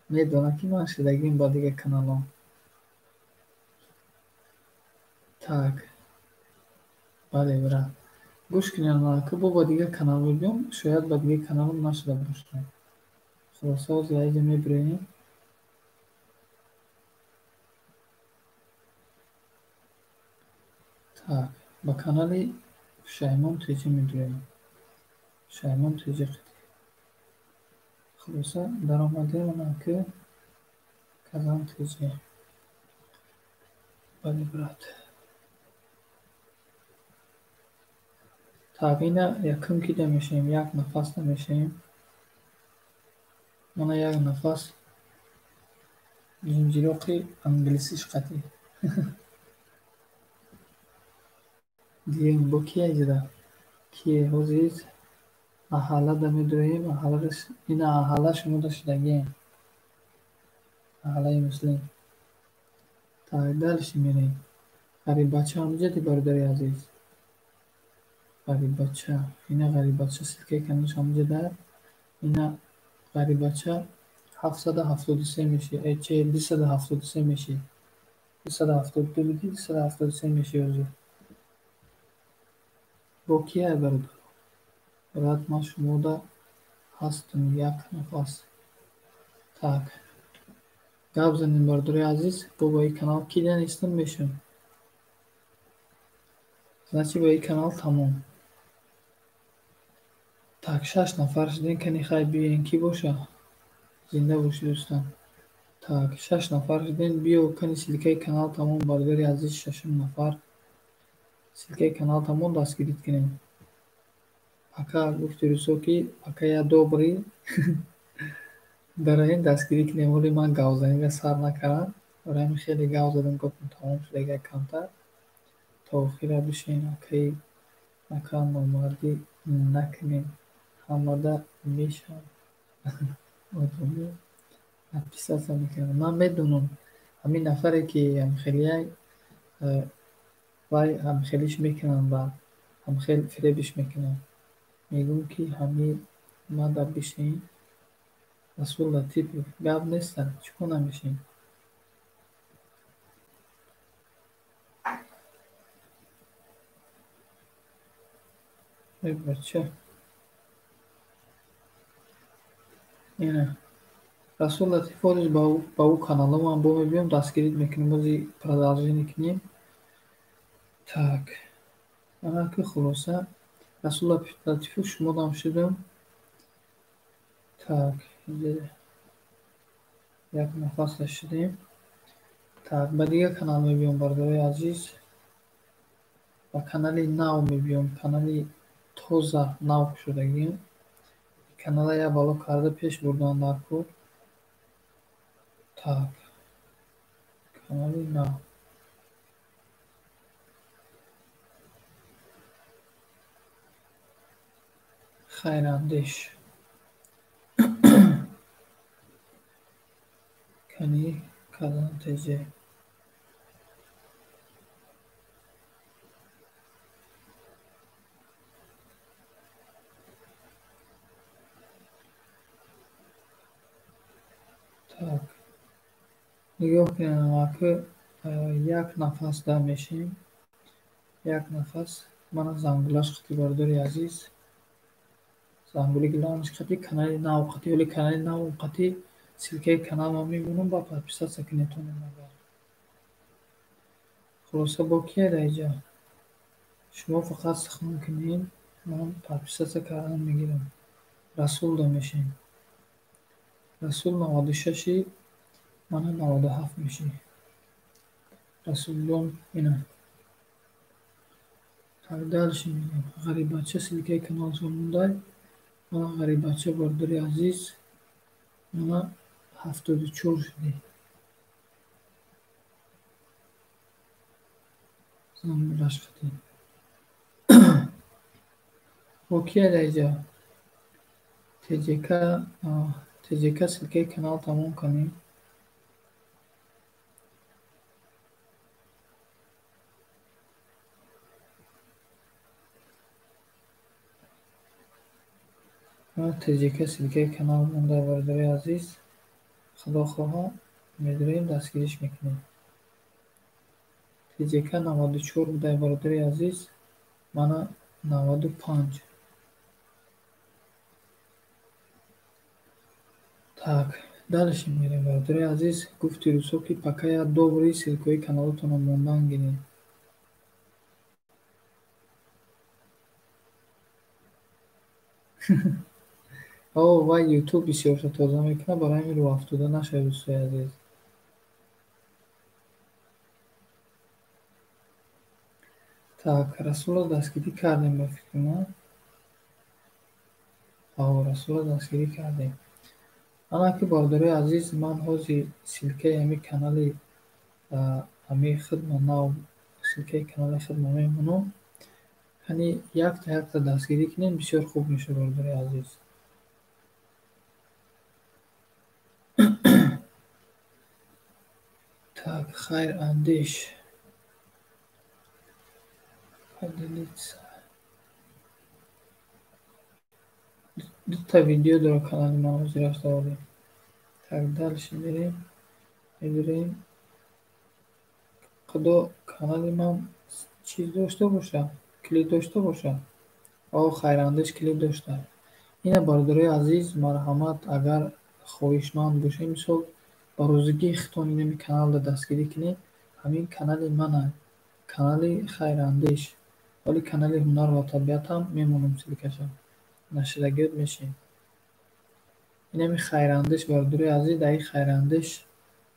Медонад ки ман шудагим ба дигар каналом. Так. Бале, брат. Гӯш кунед, ки бо ба дигар канал мебиём, шояд ба дигар каналом нашуда бошад. Хулоса, ҳозир аиҷа мебироем. Так, ба канали Пушаймон ТЖ медироем. Пушаймон ТЖ қитӣ. Хулоса, даромадем ана ки Казан ТЖ. Бале, брат. Так, ина якум кида мешавем, як нафас намешавем. Мана як нафас ҷинҷироқи англисиш қатӣ. Дием бо кия иҷода? Кие ҳозир аҳаллада медироем, аҳаллада ина аҳалла шумода шудагием. Аҳаллаи муслим. Так, дальше мерем. Ғариббача ҳамҷади бародари азиз. Ғариббача, ина ғариббача ссылкаи каналаш ҳамҷада. Ина ғариббача 773 меши, че 273 меши. 272 буди, 273 меши ҳозир. Бо кия бародар? Брат, ман шумода ҳастам, як нафас. Так. Гап занем, бародари азиз, бо ба ин канал кида нестам мешавам. Значит, ба ин канал тамом. Так, 6 нафар шудем, кани хай биёен ки боша? Зинда бошед, дӯстон. Так, 6 нафар шудем, биё кани ссылкаи канал тамом, бародари азиз, шашум нафар. Ссылкаи канал тамом дастгирӣ кунем. Пока гуфти рӯсо ки пока я добрый. Барои ин дастгирӣ кунем, вале ман гавзаниро сар накардам. Барои ҳамин хеле гав задам, гапам тамом шуд, агар камтар. То охира бишин, акаи ака номардӣ накунем. Ҳамада мешавам. Одамӣ отписаться мекунам. Ман медонам ҳамин нафаре ки хеле Вай ҳамхелиш мекунанд, баъд ҳамхел фиребиш мекунанд. Мегӯм, ки ҳами мада бишин. Расул Латипов, гап неста, чӣ кор намешин? Эй бача. Ина. Расул Латипов, ҳозир ба ӯ каналомам бо мебиём, дастгирит мекунем, ҳозир продолжение кунем. Так. Ана ки хулоса Расул Латипов шумо дам шудам. Так, як нафас шудем. Так, ба дигар канал мебиём, бародарои азиз. Ба канали нав мебиём, канали тоза нав шудагиам. Канала як бало карда пеш бурдан дар кор. Так, канали нав. Хайрандеш. Кани Казан ТЖ. Так. Нигоҳ кунед, ака, як нафас да мешем. Як нафас. Мана зангулаш қати, бародари азиз. Зангули главниш қати, канали нав қати, вале канали нав қати ссылкаи каналро мемонам, ба подписаться кунед агар. Хулоса бо кия дар инҷа? Шумо фақат сухан кунед, ман подписаться кардан мегирам. Расул да мешем. Расул 96-и, мана 97 мешӣ. Расулҷон ина. Так, дальше мерем. Ғарибача ссылкаи каналшон мондай. Мана Ғарибача, бародари азиз, мана 74 шудӣ. Зангулаш қати. Бо кия дар инҷа? ТЖК, ТЖК ссылкаи канал тамом кунем. ТЖК ссылкаи канал монда, бародари азиз. Худо хоҳа медурем, дастгириш мекунем. ТЖК 94 будай, бародари азиз, мана 95. Так, дальше мерем, бародари азиз. Гуфти рӯзҳо, ки пока я добрый ссылкаи каналотонро мондан гирем. О, вай Ютуб бисёрша тоза мекунад, барои ҳамин рӯ афтода нашавед, дӯстои азиз. Так, Расулро дастгирӣ кардем, ба фикри ман. О, Расулро дастгирӣ кардем. Ана ки, бародарои азиз, ман ҳозир ссылкаи ҳамин канали ҳамин хидма нав, ссылкаи канали хидма мемонам. Яъне якта якта дастгирӣ кунем, бисёр хуб мешавад, бародарои азиз. Так, Хайрандеш. Поделиться. Дута видео дора канали ман ҳозир рафта олем. Так, дальше мерем. Мебирем. Худо канали ман чиз дошта боша, клип дошта боша. О, Хайрандеш клип дошта. Ина, бародарои азиз, марҳамат, агар хоҳишманд бошед, мисол ба розигии худтон инами каналро дастгирӣ кунед. Ҳамин канали мана, канали Хайрандеш. Вале канали ҳунар ва табиатам мемонам ссылкаша. Нашидагиёт мешем. Инами Хайрандеш, бародарои азиз, дар ин Хайрандеш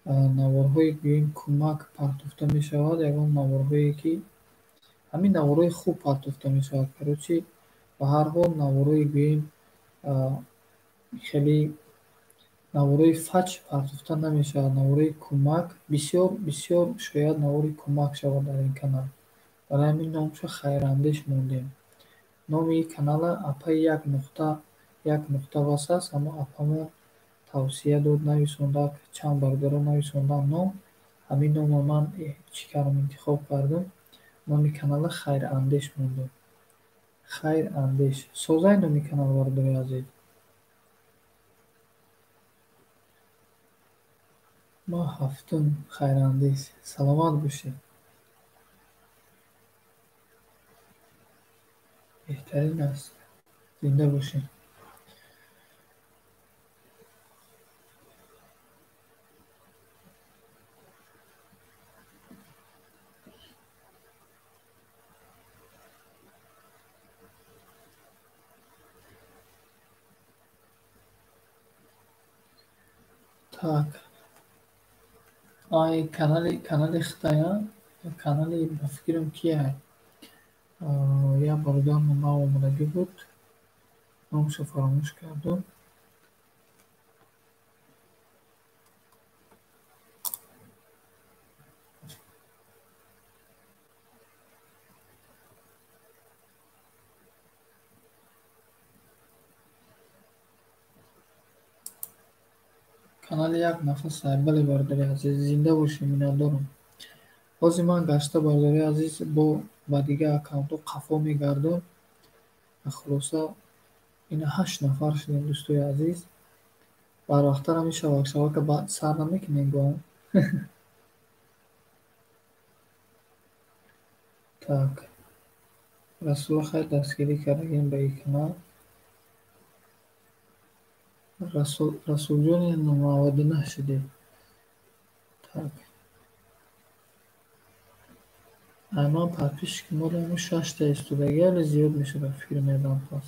наворҳои гӯем кӯмак партофта мешавад, ягон наворҳое ки ҳамин наворҳои хуб партофта мешавад. Короче, ба ҳар ҳол наворҳои гӯем хеле наворҳои фач партофта намешавад, наворҳои кӯмак бисёр бисёр шояд навори кӯмак шавад дар ин канал. Барои ҳамин номашро Хайрандеш мондем. Номи ин канала апаи як нуқта як нуқта бас аст, аммо апамон тавсия дод, нависонда, чанд бародаро нависондан ном. Ҳамин номро ман чӣ кардам, интихоб кардам. Номи канала Хайрандеш мондам. Хайрандеш. Созай номи канал, бародари азиз. Ма ҳафтум Хайрандеш. Саломат бошед. Беҳтарин аст. Зинда бошед. Так. Ай канали Хитоя, канали ба фикрам кияй? Як бародарам нав омадагӣ буд. Номашро фаромӯш кардам. Канали як нафас. Бале, бародари азиз, зинда бошед, миннатдорам. Ҳозир ман гашта, бародари азиз, бо ба дигар аккаунтҳо қафо мегардам. Хулоса, ина 8 нафар шудем, дӯстои азиз. Барвақттар ҳамин шавак-шавака сар намекунем бо. Так. Расула хайр дастгирӣ кардагем ба ин канал. Расулҷони 99 шудем. Так. Айман подписчики мо ҳамун 6та истодагӣ, али зиёд мешавад, фикр мекардам пас.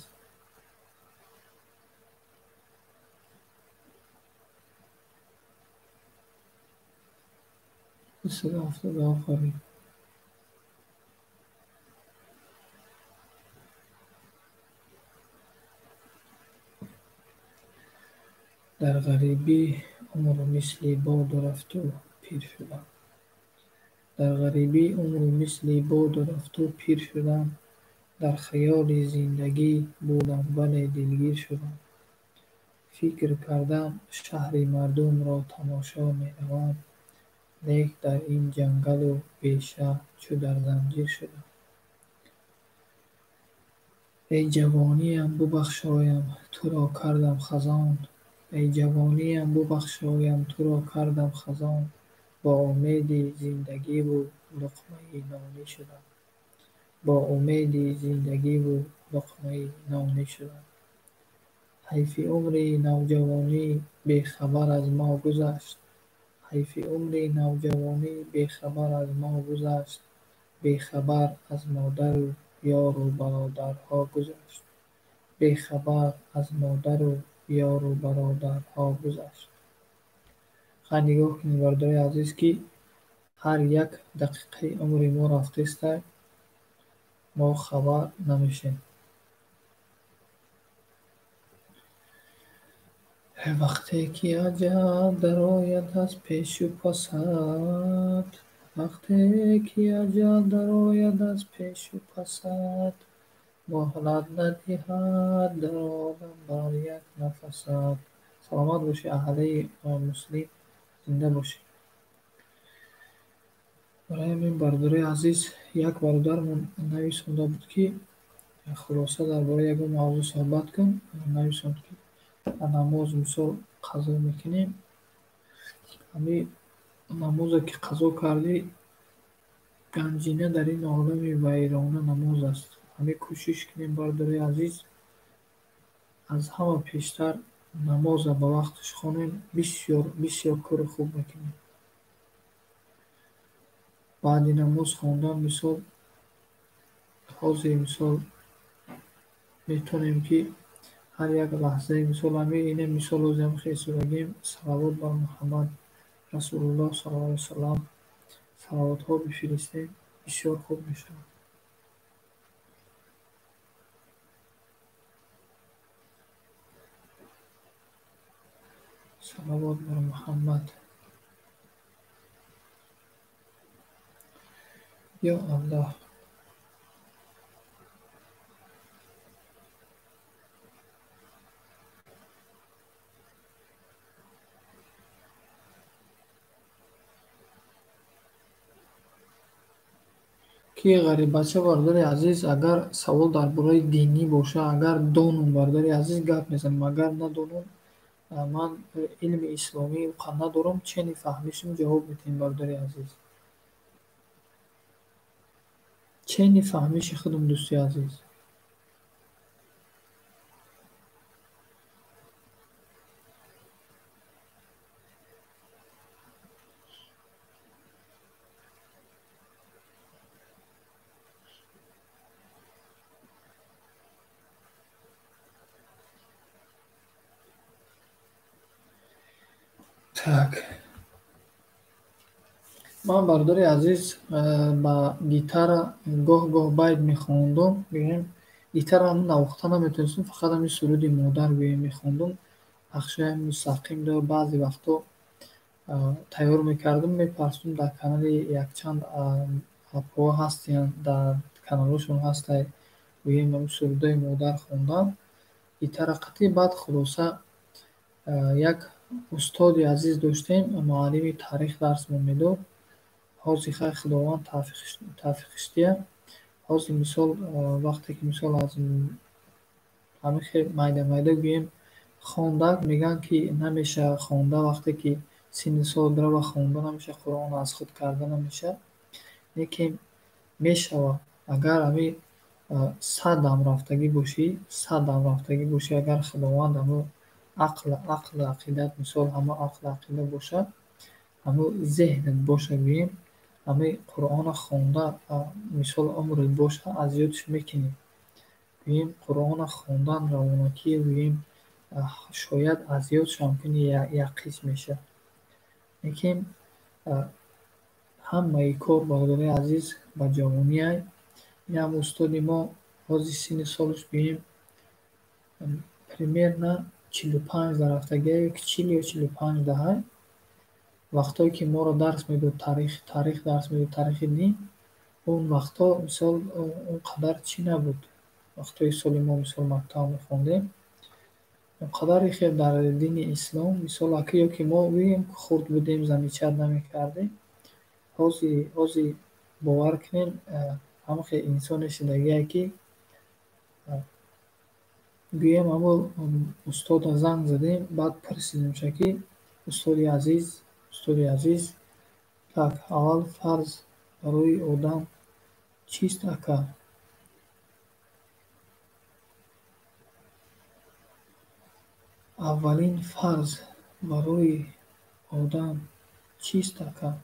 Дусаду ҳафтоду ҳафт қариб. Дар ғарибӣ умру мисли боду рафту пир шудам. Дар ғарибӣ умру мисли боду рафту пир шудам. Дар хаёли зиндагӣ будам, вале дилгир шудам. Фикр кардам, шаҳри мардумро тамошо меравам, лек дар ин ҷангалу беша чӯ дар занҷир шудам. Эй ҷавониям, бубахшоям, туро кардам хазон. Эй ҷавониям, бубахшоям, туро кардам хазон. Бо умеди зиндагиву луқмаи нонӣ шудам. Бо умеди зиндагиву луқмаи нонӣ шудам. Ҳайфи умри навҷавонӣ бехабар аз мо гузашт. Ҳайфи умри навҷавонӣ бехабар аз мо гузашт. Бехабар аз модару ёру бародарҳо гузашт. Бехабар аз модару ёру бародарҳо гузашт. Хай нигоҳ кунед, бародари азиз, ки ҳар як дақиқаи умри мо рафтеста, мо хабар намешем. Вақте ки аҷал дарояд аз пешу пасат, вақте ки аҷал дарояд аз пешу пасат, муҳлат надиҳад дар олам бар як нафасат. Саломат бошед, аҳлаи муслим, зинда бошед. Барои ҳамин, бародарои азиз, як бародармон нависонда буд, ки хулоса дар бораи ягон мавзӯъ суҳбат кун. Нависонд, ки намоз мисол қазо мекунем. Ҳамин намозе ки қазо кардӣ, ганҷина дар ин олами вайрона намоз аст. Ҳамин кӯшиш кунем, бародарои азиз, аз ҳама пештар намоза ба вақташ хонем, бисёр бисёр кори хуб мекунем. Баъди намоз хондан мисол ҳозир мисол метавонем, ки ҳар як лаҳзаи мисол ҳамин ина мисол ҳозир хесудагем, салавот бар Муҳаммад Расулуллоҳ саллаллоҳу алайҳи васаллам салавотҳо бифиристем, бисёр хуб мешавад. Салавот бар Муҳаммад. Ё Аллоҳ. Ки ғариббача, бародари азиз, агар савол дар бораи динӣ боша, агар донум, бародари азиз, гап мезанам, агар надонум, ман илми исломӣ уқа надорам, чени фаҳмишам ҷавоб медиҳем, бародари азиз. Чени фаҳмиши худам, дӯсти азиз. Так. Ман, бародари азиз, ба гитара гоҳ-гоҳ байт мехондум, гӯем, гитара ҳам навохта наметонистам, фақат ҳамин суруди модар, гӯем, мехондум. Нақшаи мустақим до баъзе вақтҳо тайёр мекардам, мепарстум дар канали якчанд апҳо ҳастиянд, дар каналҳошон ҳастай, гӯем, ҳамин сурудҳои модар хондан. Гитара қатъи баъд хулоса як устоди азиз доштем, муаллими таърих дарсмон медод. Ҳозир хай Худованд тавфиқиш диҳад. Ҳозир мисол вақте ки мисол аз ҳамин хел майда-майда, гӯем, хондак, мегӯянд ки намеша хонда, вақте ки синну сол бирава, хонда намеша, Қуръон аз худ карда намеша. Лекин мешавад, агар ҳамин 100 дам рафтагӣ бошӣ, 100 дам рафтагӣ бошӣ, агар Худованд ҳамун ақлу ақидат, мисол, ҳамун ақлу ақида бошад, ҳамун зеҳнат боша, гӯем, ҳамин Қуръонро хонда, мисол, умрат боша, аз ёдш мекунӣ. Гӯем, Қуръонро хондан равонакӣ, гӯем, шояд аз ёдшам кунӣ, як қисм мешавад. Лекин ҳамаи кор, бародари азиз, ба ҷавониай. Ин ҳам устоди мо ҳозир синну солаш, гӯем, примерно 45 да рафтагиай ё ки 40 ё 45 даҳай. Вақтҳое ки моро дарс медод, таърих дарс медод, таърихи дин, он вақтҳо мисол он қадар чӣ набуд. Вақтҳои соли мо мисол мактаб мехондем, он қадаре хел дар дини ислом, мисол, ака ё ки мо, гӯем, хурд будем, замечать намекардем. Ҳозир бовар кунем, ҳамин хел инсоне шудагиае ки, гӯем, ҳамун устода занг задем, баъд пурсидемша ки устоди азиз, устоди азиз, так, аввал фарз барои одам чист, ака? Аввалин фарз барои одам чист, ака?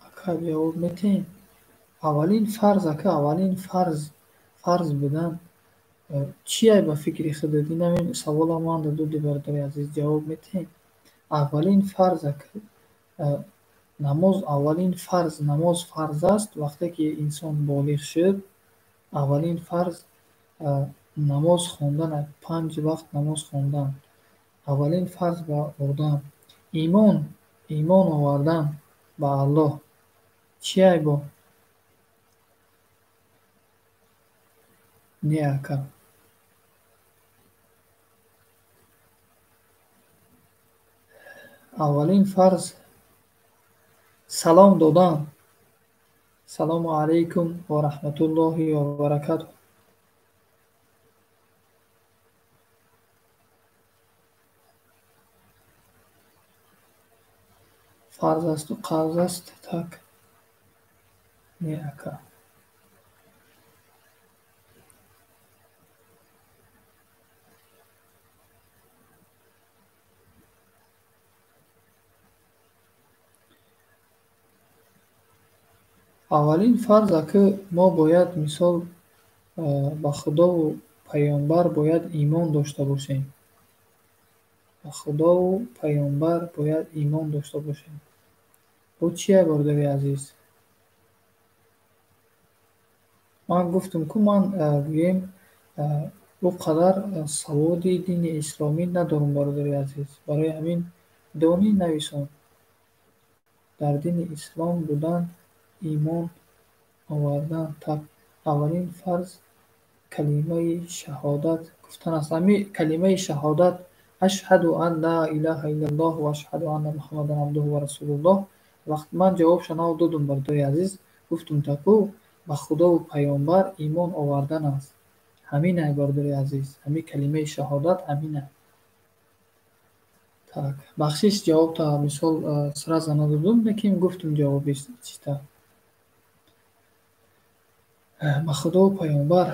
Ака, ҷавоб метиҳем? Аввалин фарз, ака, аввалин фарз, фарз будан чие ба фикри худат? Ин ҳамин савола ман додуди, бародари азиз, ҷавоб метиҳем? Аввалин фарз, ака, намоз аввалин фарз, намоз фарз аст. Вақте ки инсон болиғ шуд, аввалин фарз намоз хондан, панҷ вақт намоз хондан. Аввалин фарз ба одам имон, имон овардан ба Аллоҳ. Чие бо? Не, ака. Аввалин фарз салом додан. Салому алайкум ва раҳматуллоҳи ва баракатуҳ. Фарз асту қарз аст, так. Не, ака. Аввалин фарз, ака, мо бояд мисол ба Худову Паёмбар бояд имон дошта бошем. Ба Худову Паёмбар бояд имон дошта бошем. Бо чие, бародари азиз? Ман гуфтам ку ман, гӯем, ӯ қадар саводи дини исломӣ надорам, бародари азиз. Барои ҳамин донӣ нависон. Дар дини ислом будан, имон овардан, так, аввалин фарз калимаи шаҳодат гуфтан аст. Ҳамин калимаи шаҳодат, ашҳаду ан ла илаҳа иллаллоҳ ва ашҳаду анна Муҳаммадан абдуҳу ва расулуллоҳ. Вақт ман ҷавобша нав додум, бародари азиз, гуфтум таку ба Худову Паёмбар имон овардан аст. Ҳаминай, бародари азиз, ҳамин калимаи шаҳодат ҳаминай. Так, бахшиш, ҷавобта мисол сразу надодум, лекин гуфтум ҷавоби чита. Ба Худову Паёмбар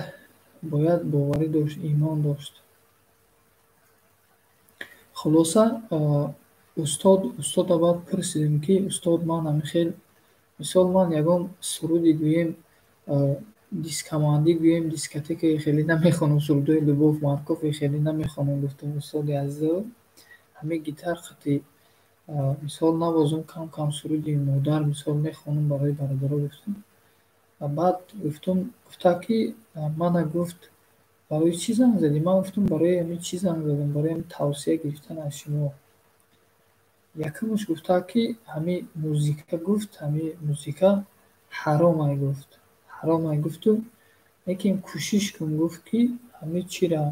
бояд боварӣ дошт, имон дошт. Хулоса, устода баъд пурсидем, ки устод, ман ҳамин хел, мисол, ман ягон суруди гӯем, дискомандӣ гӯем, дискотекаи хеле намехонам, сурудҳои Любовь Морковь хеле намехонам, гуфтам, устоди азизо, ҳамин гитар қати мисол навозум, кам кам суруди модар мисол мехонам барои бародаро, гуфтам. Баъд гуфтум, гуфта ки мана, гуфт, барои чӣ занг задӣ? Ман гуфтум, барои ҳамин чӣ занг задам, барои ҳамин тавсия гирифтан аз шумо. Якумаш гуфта ки ҳамин музыка, гуфт, ҳамин музыка ҳаромай, гуфт. Ҳаромай, гуфту, лекин кӯшиш кун, гуфт, ки ҳамин чира,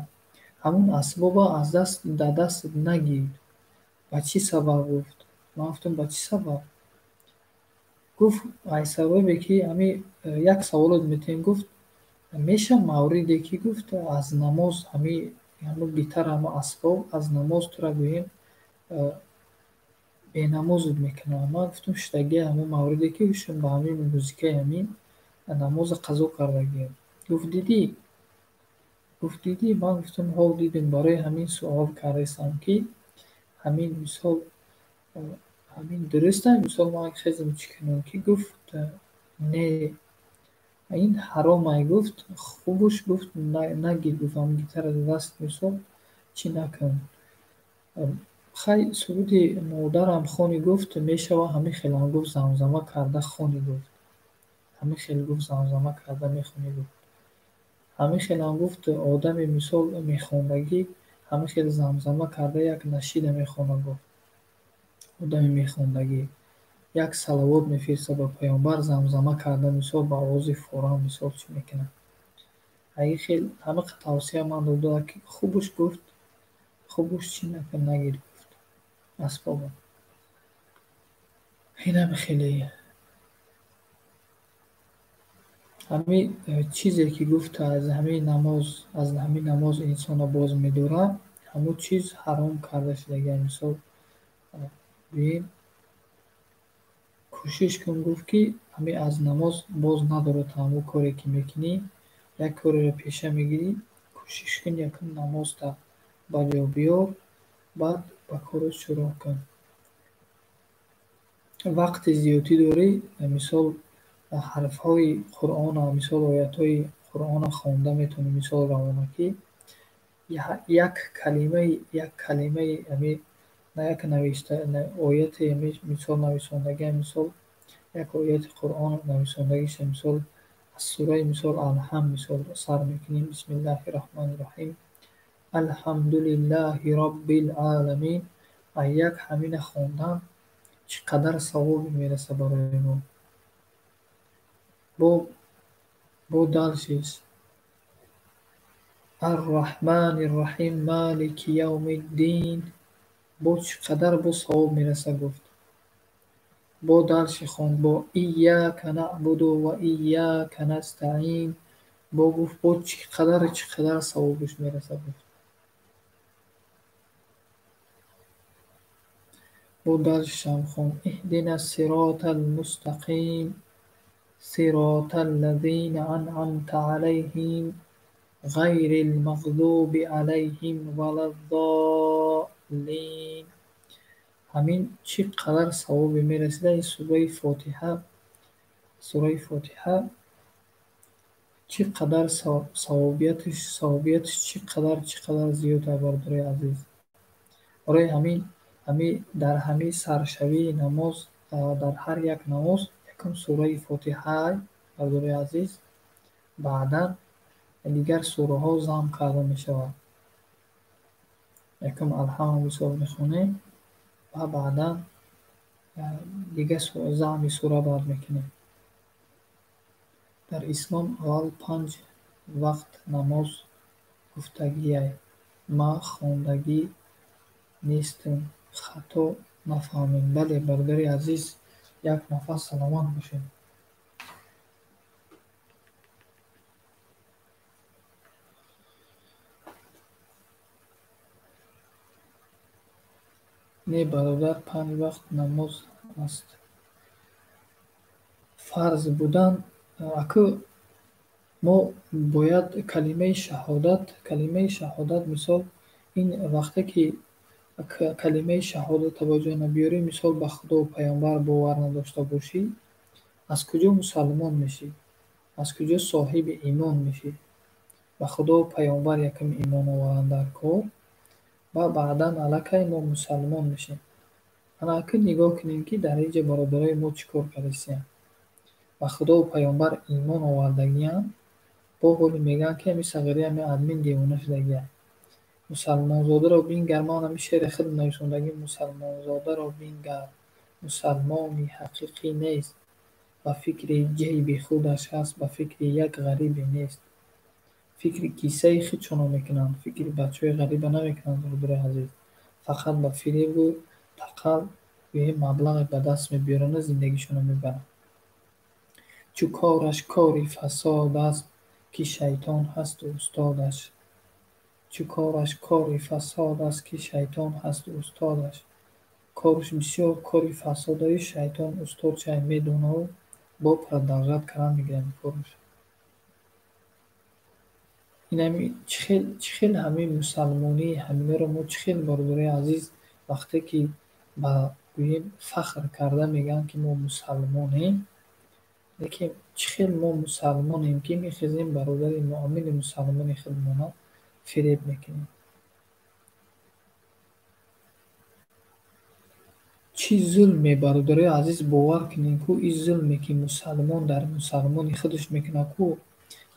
ҳамун асбоба аз даст дар дастат нагир. Ба чӣ сабаб, гуфт. Ман гуфтам, ба чӣ сабаб? Гуфт, ай сабабе ки ҳамин як саволот метиҳем, гуфт, меша мавриде ки, гуфт, аз намоз ҳамин гитара, ҳамун асбоб аз намоз тура гӯем бенамозат мекунад. Ман гуфтам, шудагия ҳамун мавриде ки шум ба ҳамин музыкаи ҳамин намоза қазо кардагием. Гуфт, дидӣ? Гуфт, дидӣ? Ман гуфтам, ҳо, дидем, барои ҳамин суол кардастам, ки ҳамин мисол ҳамин дуруст аст, мисол ман хезам чӣ кунам, ки гуфт, не, ин ҳаромай, гуфт, хубуш, гуфт, нагир, гуфт, ҳамин гитара дар даст мисол чӣ накун. Хай, суруди модарам хони, гуфт, мешава ҳамин хелам, гуфт, замзама карда хони, гуфт. Ҳамин хел, гуфт, замзама карда мехонӣ, гуфт. Ҳамин хелам, гуфт, одами мисол мехондагӣ ҳамин хел замзама карда як нашида мехонад, гуфт. Одами мехондагӣ як салавот мефирстад ба Паёмбар, замзама карда, мисол ба овози форам мисол чӣ мекунад. Ин хел ҳамин тавсия ман дода, ки хубуш, гуфт, хубуш чӣ накун, нагир, гуфт, асбоба. Инам хеле ҳамин чизе ки гуфт, аз ҳамин намоз, аз ҳамин намоз инсонро боз медорад, ҳамун чиз ҳаром карда шудагиа. Мисол гӯем, кӯшиш кун, гуфт, ки ҳамин аз намоз боз надорад ҳамун коре ки мекунӣ, як кореро пеша мегирӣ, кӯшиш кун якум намозта ба ҷо биёр, баъд ба корот шурӯъ кун. Вақти зиёдтӣ дорӣ, мисол ҳарфҳои Қуръона, мисол оятҳои Қуръона хонда метавонӣ, мисол равона ки як калимаи, як калимаи ҳамин на як навишта ояте ҳамин мисол нависондагиа, мисол як ояти Қуръон нависондагиша, мисол аз сураи мисол Алҳамд мисол сар мекунем, бисмиллаҳи раҳмони раҳим, алҳамдулиллаҳи роббил оламин, як ҳамина хондан чӣ қадар савобе мерасад барои мо. Бо дальшеш Ар-Раҳмани Р-Раҳим, Малики явмид-дин, бо чӣ қадар бо савоб мерасад, гуфт. Бо дальше хонд, бо Ияка наъбуду ва ияка настаъин, бо гуфт, бо чӣ қадар, чӣ қадар савобаш мерасад, гуфт. Бо дальшешам хонд, иҳдина сиротал мустақим, сиротал лазина анъамта алайҳим, ғайрил мағзуби алайҳим валаззоллин. Ҳамин чӣ қадар савобе мерасида ин сураи Фотиҳа, сураи Фотиҳа чӣ қадар савобияташ, савобияташ чӣ қадар, чӣ қадар зиёд аст, бародарои азиз. Барои ҳамин ҳамин дар ҳамин саршавии намоз, дар ҳар як намоз якум сураи Фотиҳа, бародарои азиз, баъдан дигар сураҳо зам карда мешавад. Якум Алҳамд мисол мехонем ва баъдан дигар зами сура баъд мекунем. Дар ислом аввал 5 вақт намоз гуфтагиай. Ма хондагӣ нестам, хато нафаҳмем. Бале, бародари азиз, Як нафас саломат бошед. Не, бародар, панҷ вақт намоз аст. Фарз будан, акӯ мо бояд калимаи шаҳодат, калимаи шаҳодат, мисол, ин вақте ки калимаи шаҳодатро ба ҷо набиёрӣ, мисол, ба Худову Паёмбар бовар надошта бошӣ, аз куҷо мусалмон мешӣ? Аз куҷо соҳиби имон мешӣ? Ба Худову Паёмбар якум имон овардан дар кор ва баъдан аллакай мо мусалмон мешем. Ана акӯ нигоҳ кунем, ки дар инҷа бародарои мо чӣ кор кардастиянд. Ба Худову Паёмбар имон овардагиянд, бо ҳоли мегӯянд, ки ҳамин сағирӣ, ҳамин админ девона шудагия. Мусалмонзодаро бингар, ман ҳамин шеъри худ нависондагӣ, мусалмонзодаро бингар, мусалмони ҳақиқӣ нест, ба фикри ҷайби худаш ҳаст, ба фикри як ғарибе нест. Фикри кисаи худшонро мекунанд, фикри бачаҳои ғариба намекунанд, бародарои азиз. Фақат ба фиребу тақал гӯем маблағе ба даст мебиёранд, зиндагишонро мебаранд. Чу кораш кори фасод аст, ки шайтон ҳасту устодаш. Чу кораш кори фасод аст, ки шайтон ҳасту устодаш. Кораш бисёр кори фасодаю шайтон устодшай медонаву бо продолжать кардан мегирад кораш. Инами чӣ хел ҳамин мусалмонии ҳаминаро мо чӣ хел, бародарои азиз, вақте ки ба гӯем фахр карда мегӯянд, ки мо мусалмонем, лекин чӣ хел мо мусалмонем, ки мехезем бародари муъмини мусалмони худмона фиреб мекунем? Чӣ зулме, бародарои азиз, бовар кунем, ку ин зулме, ки мусалмон дар мусалмони худаш мекунад, ку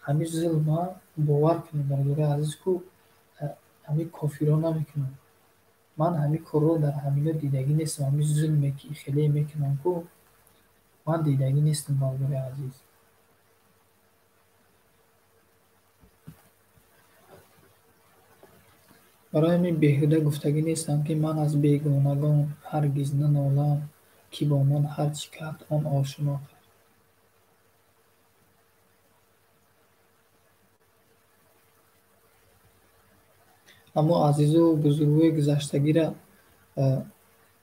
ҳамин зулма бовар кунем, бародарои азиз, ку ҳамин кофирҳо намекунанд. Ман ҳамин корро дар ҳамино дидагӣ нестам, ҳамин зулме, ки хеле мекунанд, ку ман дидагӣ нестам, бародарои азиз. Барои ҳамин беҳуда гуфтагӣ нестам, ки ман аз бегонагон ҳаргиз нанолам, ки бо ман ҳар чӣ кард, он ошно кард. Аммо азизу бузургои гузаштагиро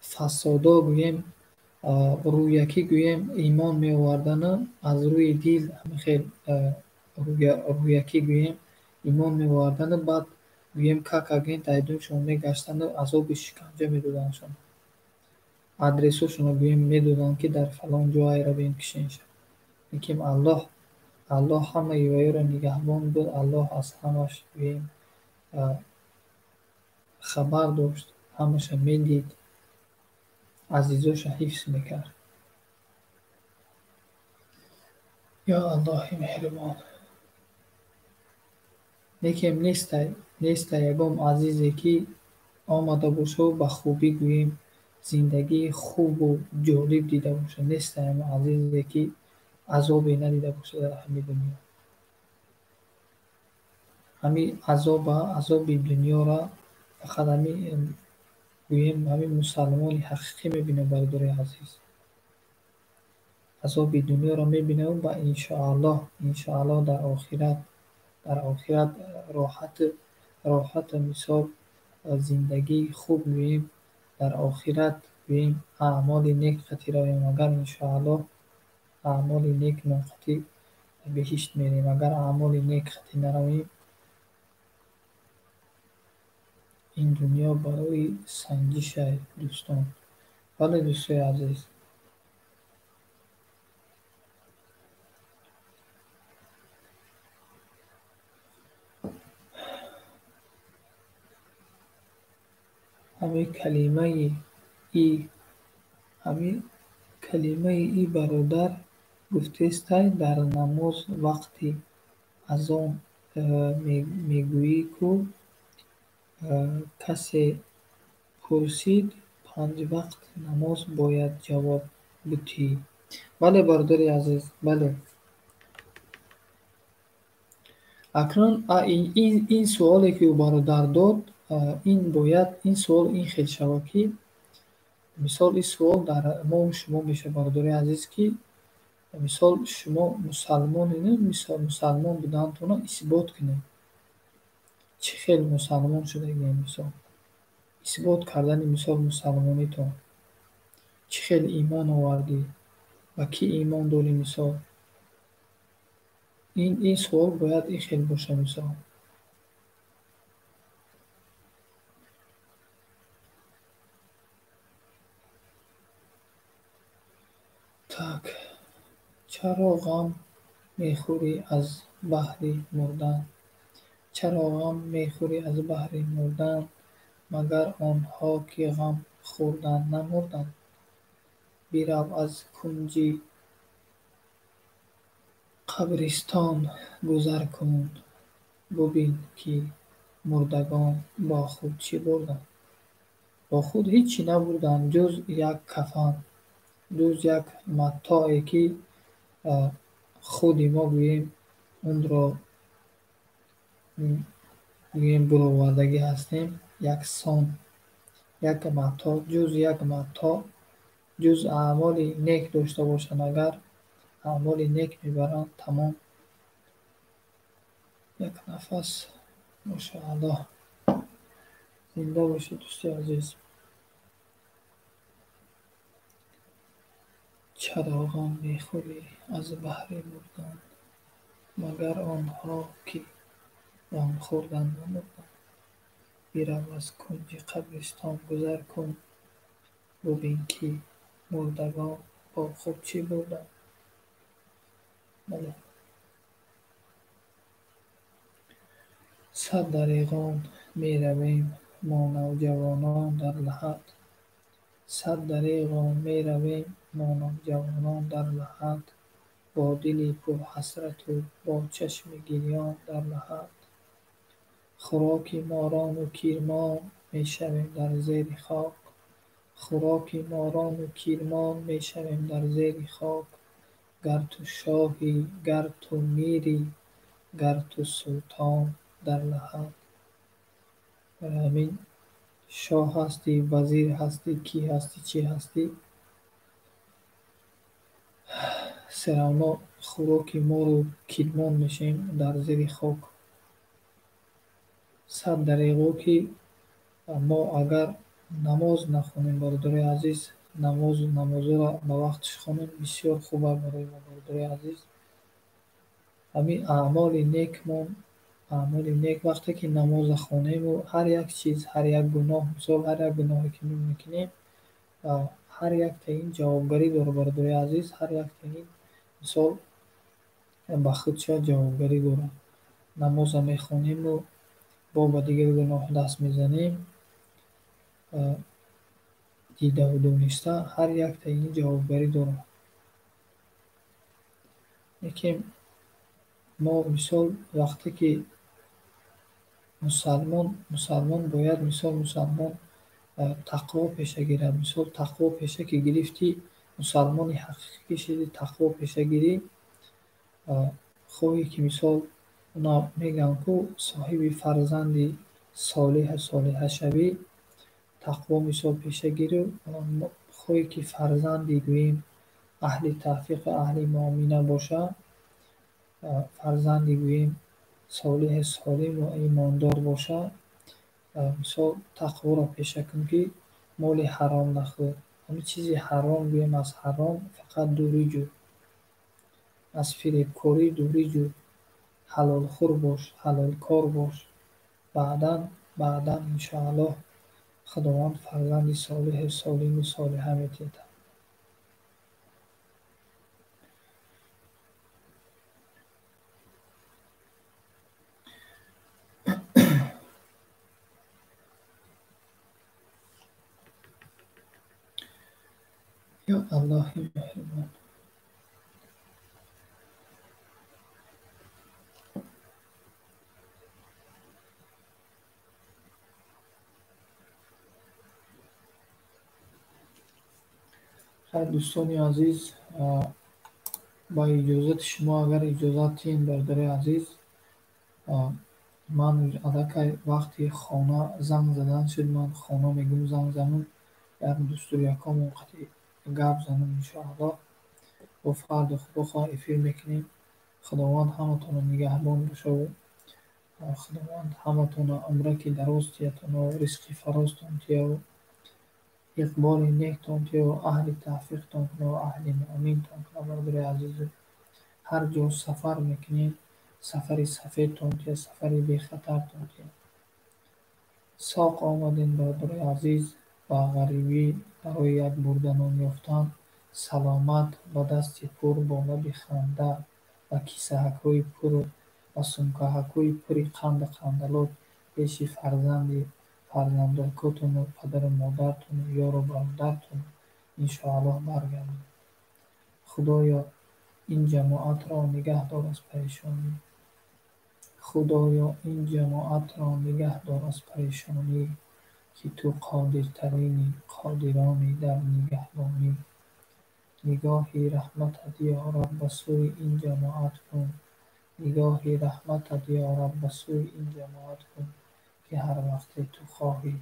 фасодо гӯем, рӯякӣ гӯем, имон меовардану аз рӯи дил ҳамин хел рӯякӣ гӯем, имон меовардану баъд гӯем как агент айдуншон мегаштану азоби шиканҷа медоданшон. Адресҳошонро гӯем медоданд, ки дар фалон ҷо айравем кишенша. Лекин Аллоҳ ҳамаи вайро нигаҳбон буд, Аллоҳ аз ҳамаш гӯем хабар дошт, ҳамаша медид, азизоша ҳифз мекард. Ё Аллоҳи меҳрубон. Лекин нестай ягон азизе, ки омада бошаву ба хубӣ гӯем зиндагии хубу ҷолиб дида бошад. Нестай ҳамон азизе, ки азобе надида бошад дар ҳамин дунё. Ҳамин азоба, азоби дунёра фақат ҳамин гӯем ҳамин мусалмони ҳақиқӣ мебинад, бародарои азиз. Азоби дунёро мебинад ва иншоаллоҳ, иншоаллоҳ дар охират роҳат, мисол зиндагии хуб гӯем, дар охират гӯем аъмоли нек қатӣ равем. Агар иншоаллоҳ аъмоли нек ноқатӣ беҳишт мерем, агар аъмоли нек қатӣ наравем, ин дунё барои санҷишай, дӯстон. Бале, дӯстои азиз, ҳамин калимаи и, ҳамин калимаи и бародар гуфтестай, дар намоз вақти азон мегӯӣ, ку касе пурсид панҷ вақт намоз бояд ҷавоб бутӣ. Бале, бародари азиз, бале. Акнун ин суоле, ки ӯ бародар дод, ин бояд ин суол ин хел шавад, ки Мисол, ин суол дар мову шумо мешавад, бародари азиз, ки мисол шумо мусалмонед, мисол мусалмон буданатонро исбот кунед. Чӣ хел мусалмон шудагием, мисол? Исбот кардани мисол мусалмонитон. Чӣ хел имон овардӣ? Ба кӣ имон дорӣ, мисол? Ин суол бояд ин хел боша, мисол. Так, чаро ғам мехӯрӣ аз баҳри мурдан? Чаро ғам мехӯрӣ аз баҳри мурдан? Магар онҳо, ки ғам хӯрданд, намурданд? Бирав аз кунҷи қабристон гузар кун, бубин, ки мурдагон бо худ чӣ бурданд. Бо худ ҳеҷ чӣ набурданд, ҷуз як кафан, ҷуз як матое, ки худи мо гӯем онро гӯем буровардагӣ ҳастем, як сон, як мато, ҷуз як мато, ҷуз аъмоли нек дошта бошанд, агар аъмоли нек мебаранд, тамом. Як нафас, машааллоҳ. Зинда бошед, дӯсти азиз. Чаро ғам мехӯрӣ аз баҳри мурдан? Магар онҳо, ки ғам хӯрданд, намурданд? Бирав аз кунҷи қабристон гузар кун, бубин, ки мурдагон бо худ чӣ бурданд. Бале. Сад дареғон меравем мо навҷавонон дар лаҳат. Сад дареғон меравем мо навҷавонон дар лаҳат, бо дили пурҳасрату бо чашми гирён дар лаҳат. Хӯроки морону кирмон мешавем дар зери хок. Хӯроки морону кирмон мешавем дар зери хок. Гар ту шоҳӣ, гар ту мирӣ, гар ту султон дар лаҳат. Барои ҳамин шоҳ ҳастӣ, вазир ҳастӣ, кӣ ҳастӣ, чӣ ҳастӣ, серавно хӯроки мору кирмон мешавем дар зери хок. Сад дареғо, ки мо агар намоз нахонем, бародарои азиз, намозро ба вақташ хонем, бисёр хуб аст барои мо, бародарои азиз. Ҳамин аъмоли некмон, аъмоли нек вақте ки намозро хонему ҳар як чиз, ҳар як гуноҳ, мисол ҳар як гуноҳе ки мо мекунем, ҳар якта ин ҷавобгарӣ дорад, бародарои азиз, ҳар якта ин мисол ба худша ҷавобгарӣ дорад. Намозро мехонему бо ба дигар гуноҳ даст мезанем, дидаву дониста ҳар якта ин ҷавобгарӣ дорад. Лекин мо мисол вақте ки мусалмон бояд мисол мусалмон тақво пеша гирад. Мисол тақво пеша ки гирифтӣ, мусалмони ҳақиқӣ ки шидӣ, тақво пеша гирӣ, хоҳӣ ки мисол уна мегӯянд ку соҳиби фарзанди солиҳа солиҳа шавӣ, тақво мисол пеша гиру, хоҳӣ ки фарзанди гӯем аҳли тавфиқ ва аҳли муомина боша, фарзанди гӯем солиҳи солим ва имондор боша, мисол тақворо пеша кун, ки моли ҳаром нахӯр. Ҳамин чизи ҳаром гӯем аз ҳаром фақат дурӣ ҷӯ, аз фиребкорӣ дурӣ ҷӯ, ҳалолхӯр бош, ҳалолкор бош. Баъдан иншоаллоҳ Худованд фарзанди солиҳи солиму солиҳа медиҳад. Ё Аллоҳи меҳрубон. Хайр, дӯстони азиз, ба иҷозати шумо, агар иҷозат диҳед, бародари азиз, ман аллакай вақти хона занг задан шуд, ман хона мегӯм занг занам, Як дӯсту якомон қати гап занам, иншоаллоҳ. Бо фардо, Худо хоҳад, эфир мекунем. Худованд ҳаматонро нигаҳбон бошаву Худованд ҳаматонро умраки дароз тиятону ризқи фарозтон тияву иқболи нектон тияву аҳли тавфиқтон кунаву аҳли муъминтон кунад. Бародари азизу, ҳар ҷо сафар мекунед, сафари сафедтон тия, сафари бехатартон тия. Соқ омадем, бародари азиз, ба ғарибӣ барои як бурда нон ёфтан. Саломат, ба дасти пур, бо лаби ханда ва кисаҳакҳои пуру ва сумкаҳакҳои пури қанду қандалот пеши фарзанди фарзандакотону падару модартону ёру бародартону, иншоаллоҳ, баргардед. Худоё, ин ҷамоатро нигаҳ дор аз парешонӣ. Худоё, ин ҷамоатро нигаҳ дор аз парешонӣ, ки ту қодиртарини қодирони дар нигаҳбонӣ. Нигоҳи раҳматат, ё Раб, ба сӯи ин ҷамоат кун. Нигоҳи раҳматат, ё Раб, ба сӯи ин ҷамоат кун, ки ҳар вақте ту хоҳӣ,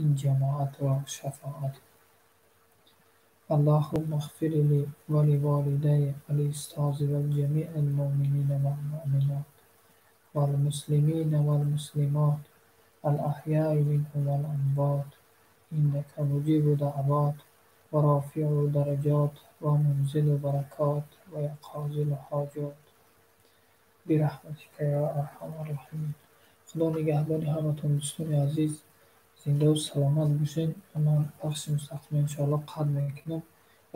ин ҷамоатро шафоат кун. اللهم اغفر لي ولوالدي ولأستاذي ولجميع المؤمنين والمؤمنات والمسلمين والمسلمات الأحياء منهم والأموات إنك مجيب دعوات ورافع درجات ومنزل بركات وقاضي الحاجات برحمتك يا أرحم الراحمين. Худо нигаҳбони ҳаматон, дӯстони азиз, зиндаву саломат бошед. Ман пахши мустақим, иншоаллоҳ, қатъ мекунам.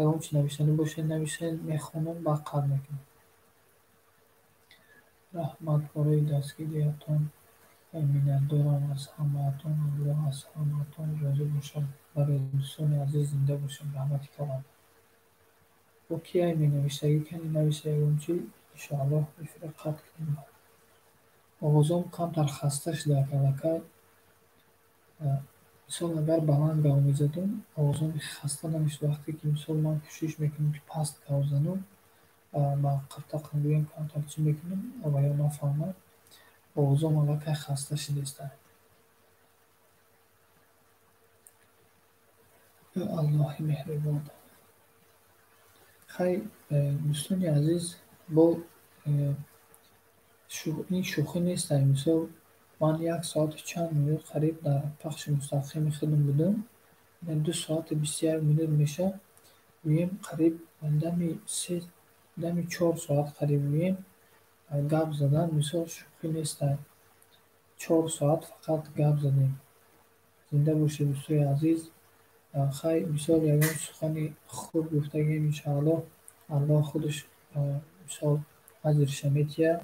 Ягон чи навиштанӣ бошед, нависед, мехонам, баъд қатъ мекунам. Раҳмат барои дастгириятон, миннатдорам аз ҳамаатон. Аллоҳ аз ҳамаатон розӣ бошад. Барои дӯстони азиз, зинда бошед, раҳмати калон. Бо ки ай менавиштагӣ кани, нависа ягон чи, иншоаллоҳ, эфира қатъ кунем. Овозом камтар хаста шуда аллакай. Мисол, агар баланд гав мезадум, овозом хаста намешуд. Вақте ки, мисол, ман кӯшиш мекунам, ки паст гав занам, ба қиртақам гӯям, камтар чӣ мекунам ва ё нафаҳмам, овозом аллакай хаста шудааст. Ё Аллоҳи меҳрубон. Хай, дӯстони азиз, бо ин шӯхӣ нест. Мисол, ман як соату чанд минут қариб дар пахши мустақими худам будам. 2 соату 21 минут мешавад. Гӯем, қариб дами се, дами 4 соат қариб, гӯем, гап задан, мисол, шӯхӣ нест. 4 соат фақат гап задем. Зинда бошед, дӯстои азиз. Хай, мисол, ягон сухани хуб гуфтагем, иншоаллоҳ, Аллоҳ худаш, мисол, аҷрша метиҳад.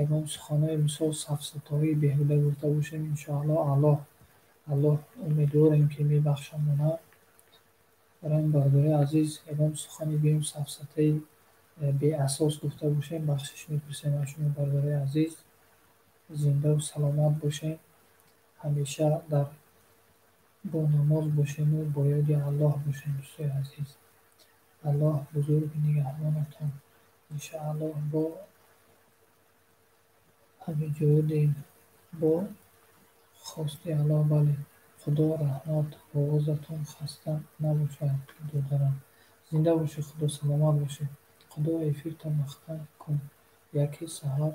Ягон суханҳои, мисол, сафсатоии беҳуда гуфта бошем, иншоаллоҳ, Аллоҳ умедворем, ки мебахшамона. Барои ин, бародарои азиз, ягон сухани, гӯем, сафсатаи беасос гуфта бошем, бахшиш мепурсем аз шумо, бародарои азиз. Зиндаву саломат бошед, ҳамеша дар бо намоз бошену бо ёди Аллоҳ бошед, дӯстои азиз. Аллоҳ бузург нигаҳбонатон. Иншоаллоҳ, бо ҳамиҷоёдем, бо хости Аллоҳ. Бале, Худо раҳмат, овозатон хаста набошад, додарам. Зинда бошед, Худо, саломат бошед. Худо, эфирта маҳкам кун, яке саҳар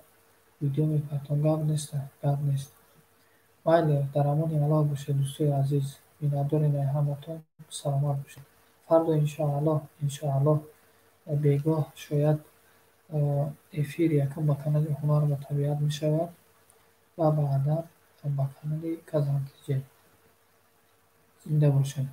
видео мепартом. Гап нест, гап нест. Майли, дар амони Аллоҳ бошед, дӯстои азиз. Миннатдорем ай ҳаматон, саломат бошед. Фардо, иншоаллоҳ, иншоаллоҳ, бегоҳ шояд эфир якум ба канали «Ҳунар ва табиат» мешавад ва баъдан ба канали Казантиҷе. Зинда бошед.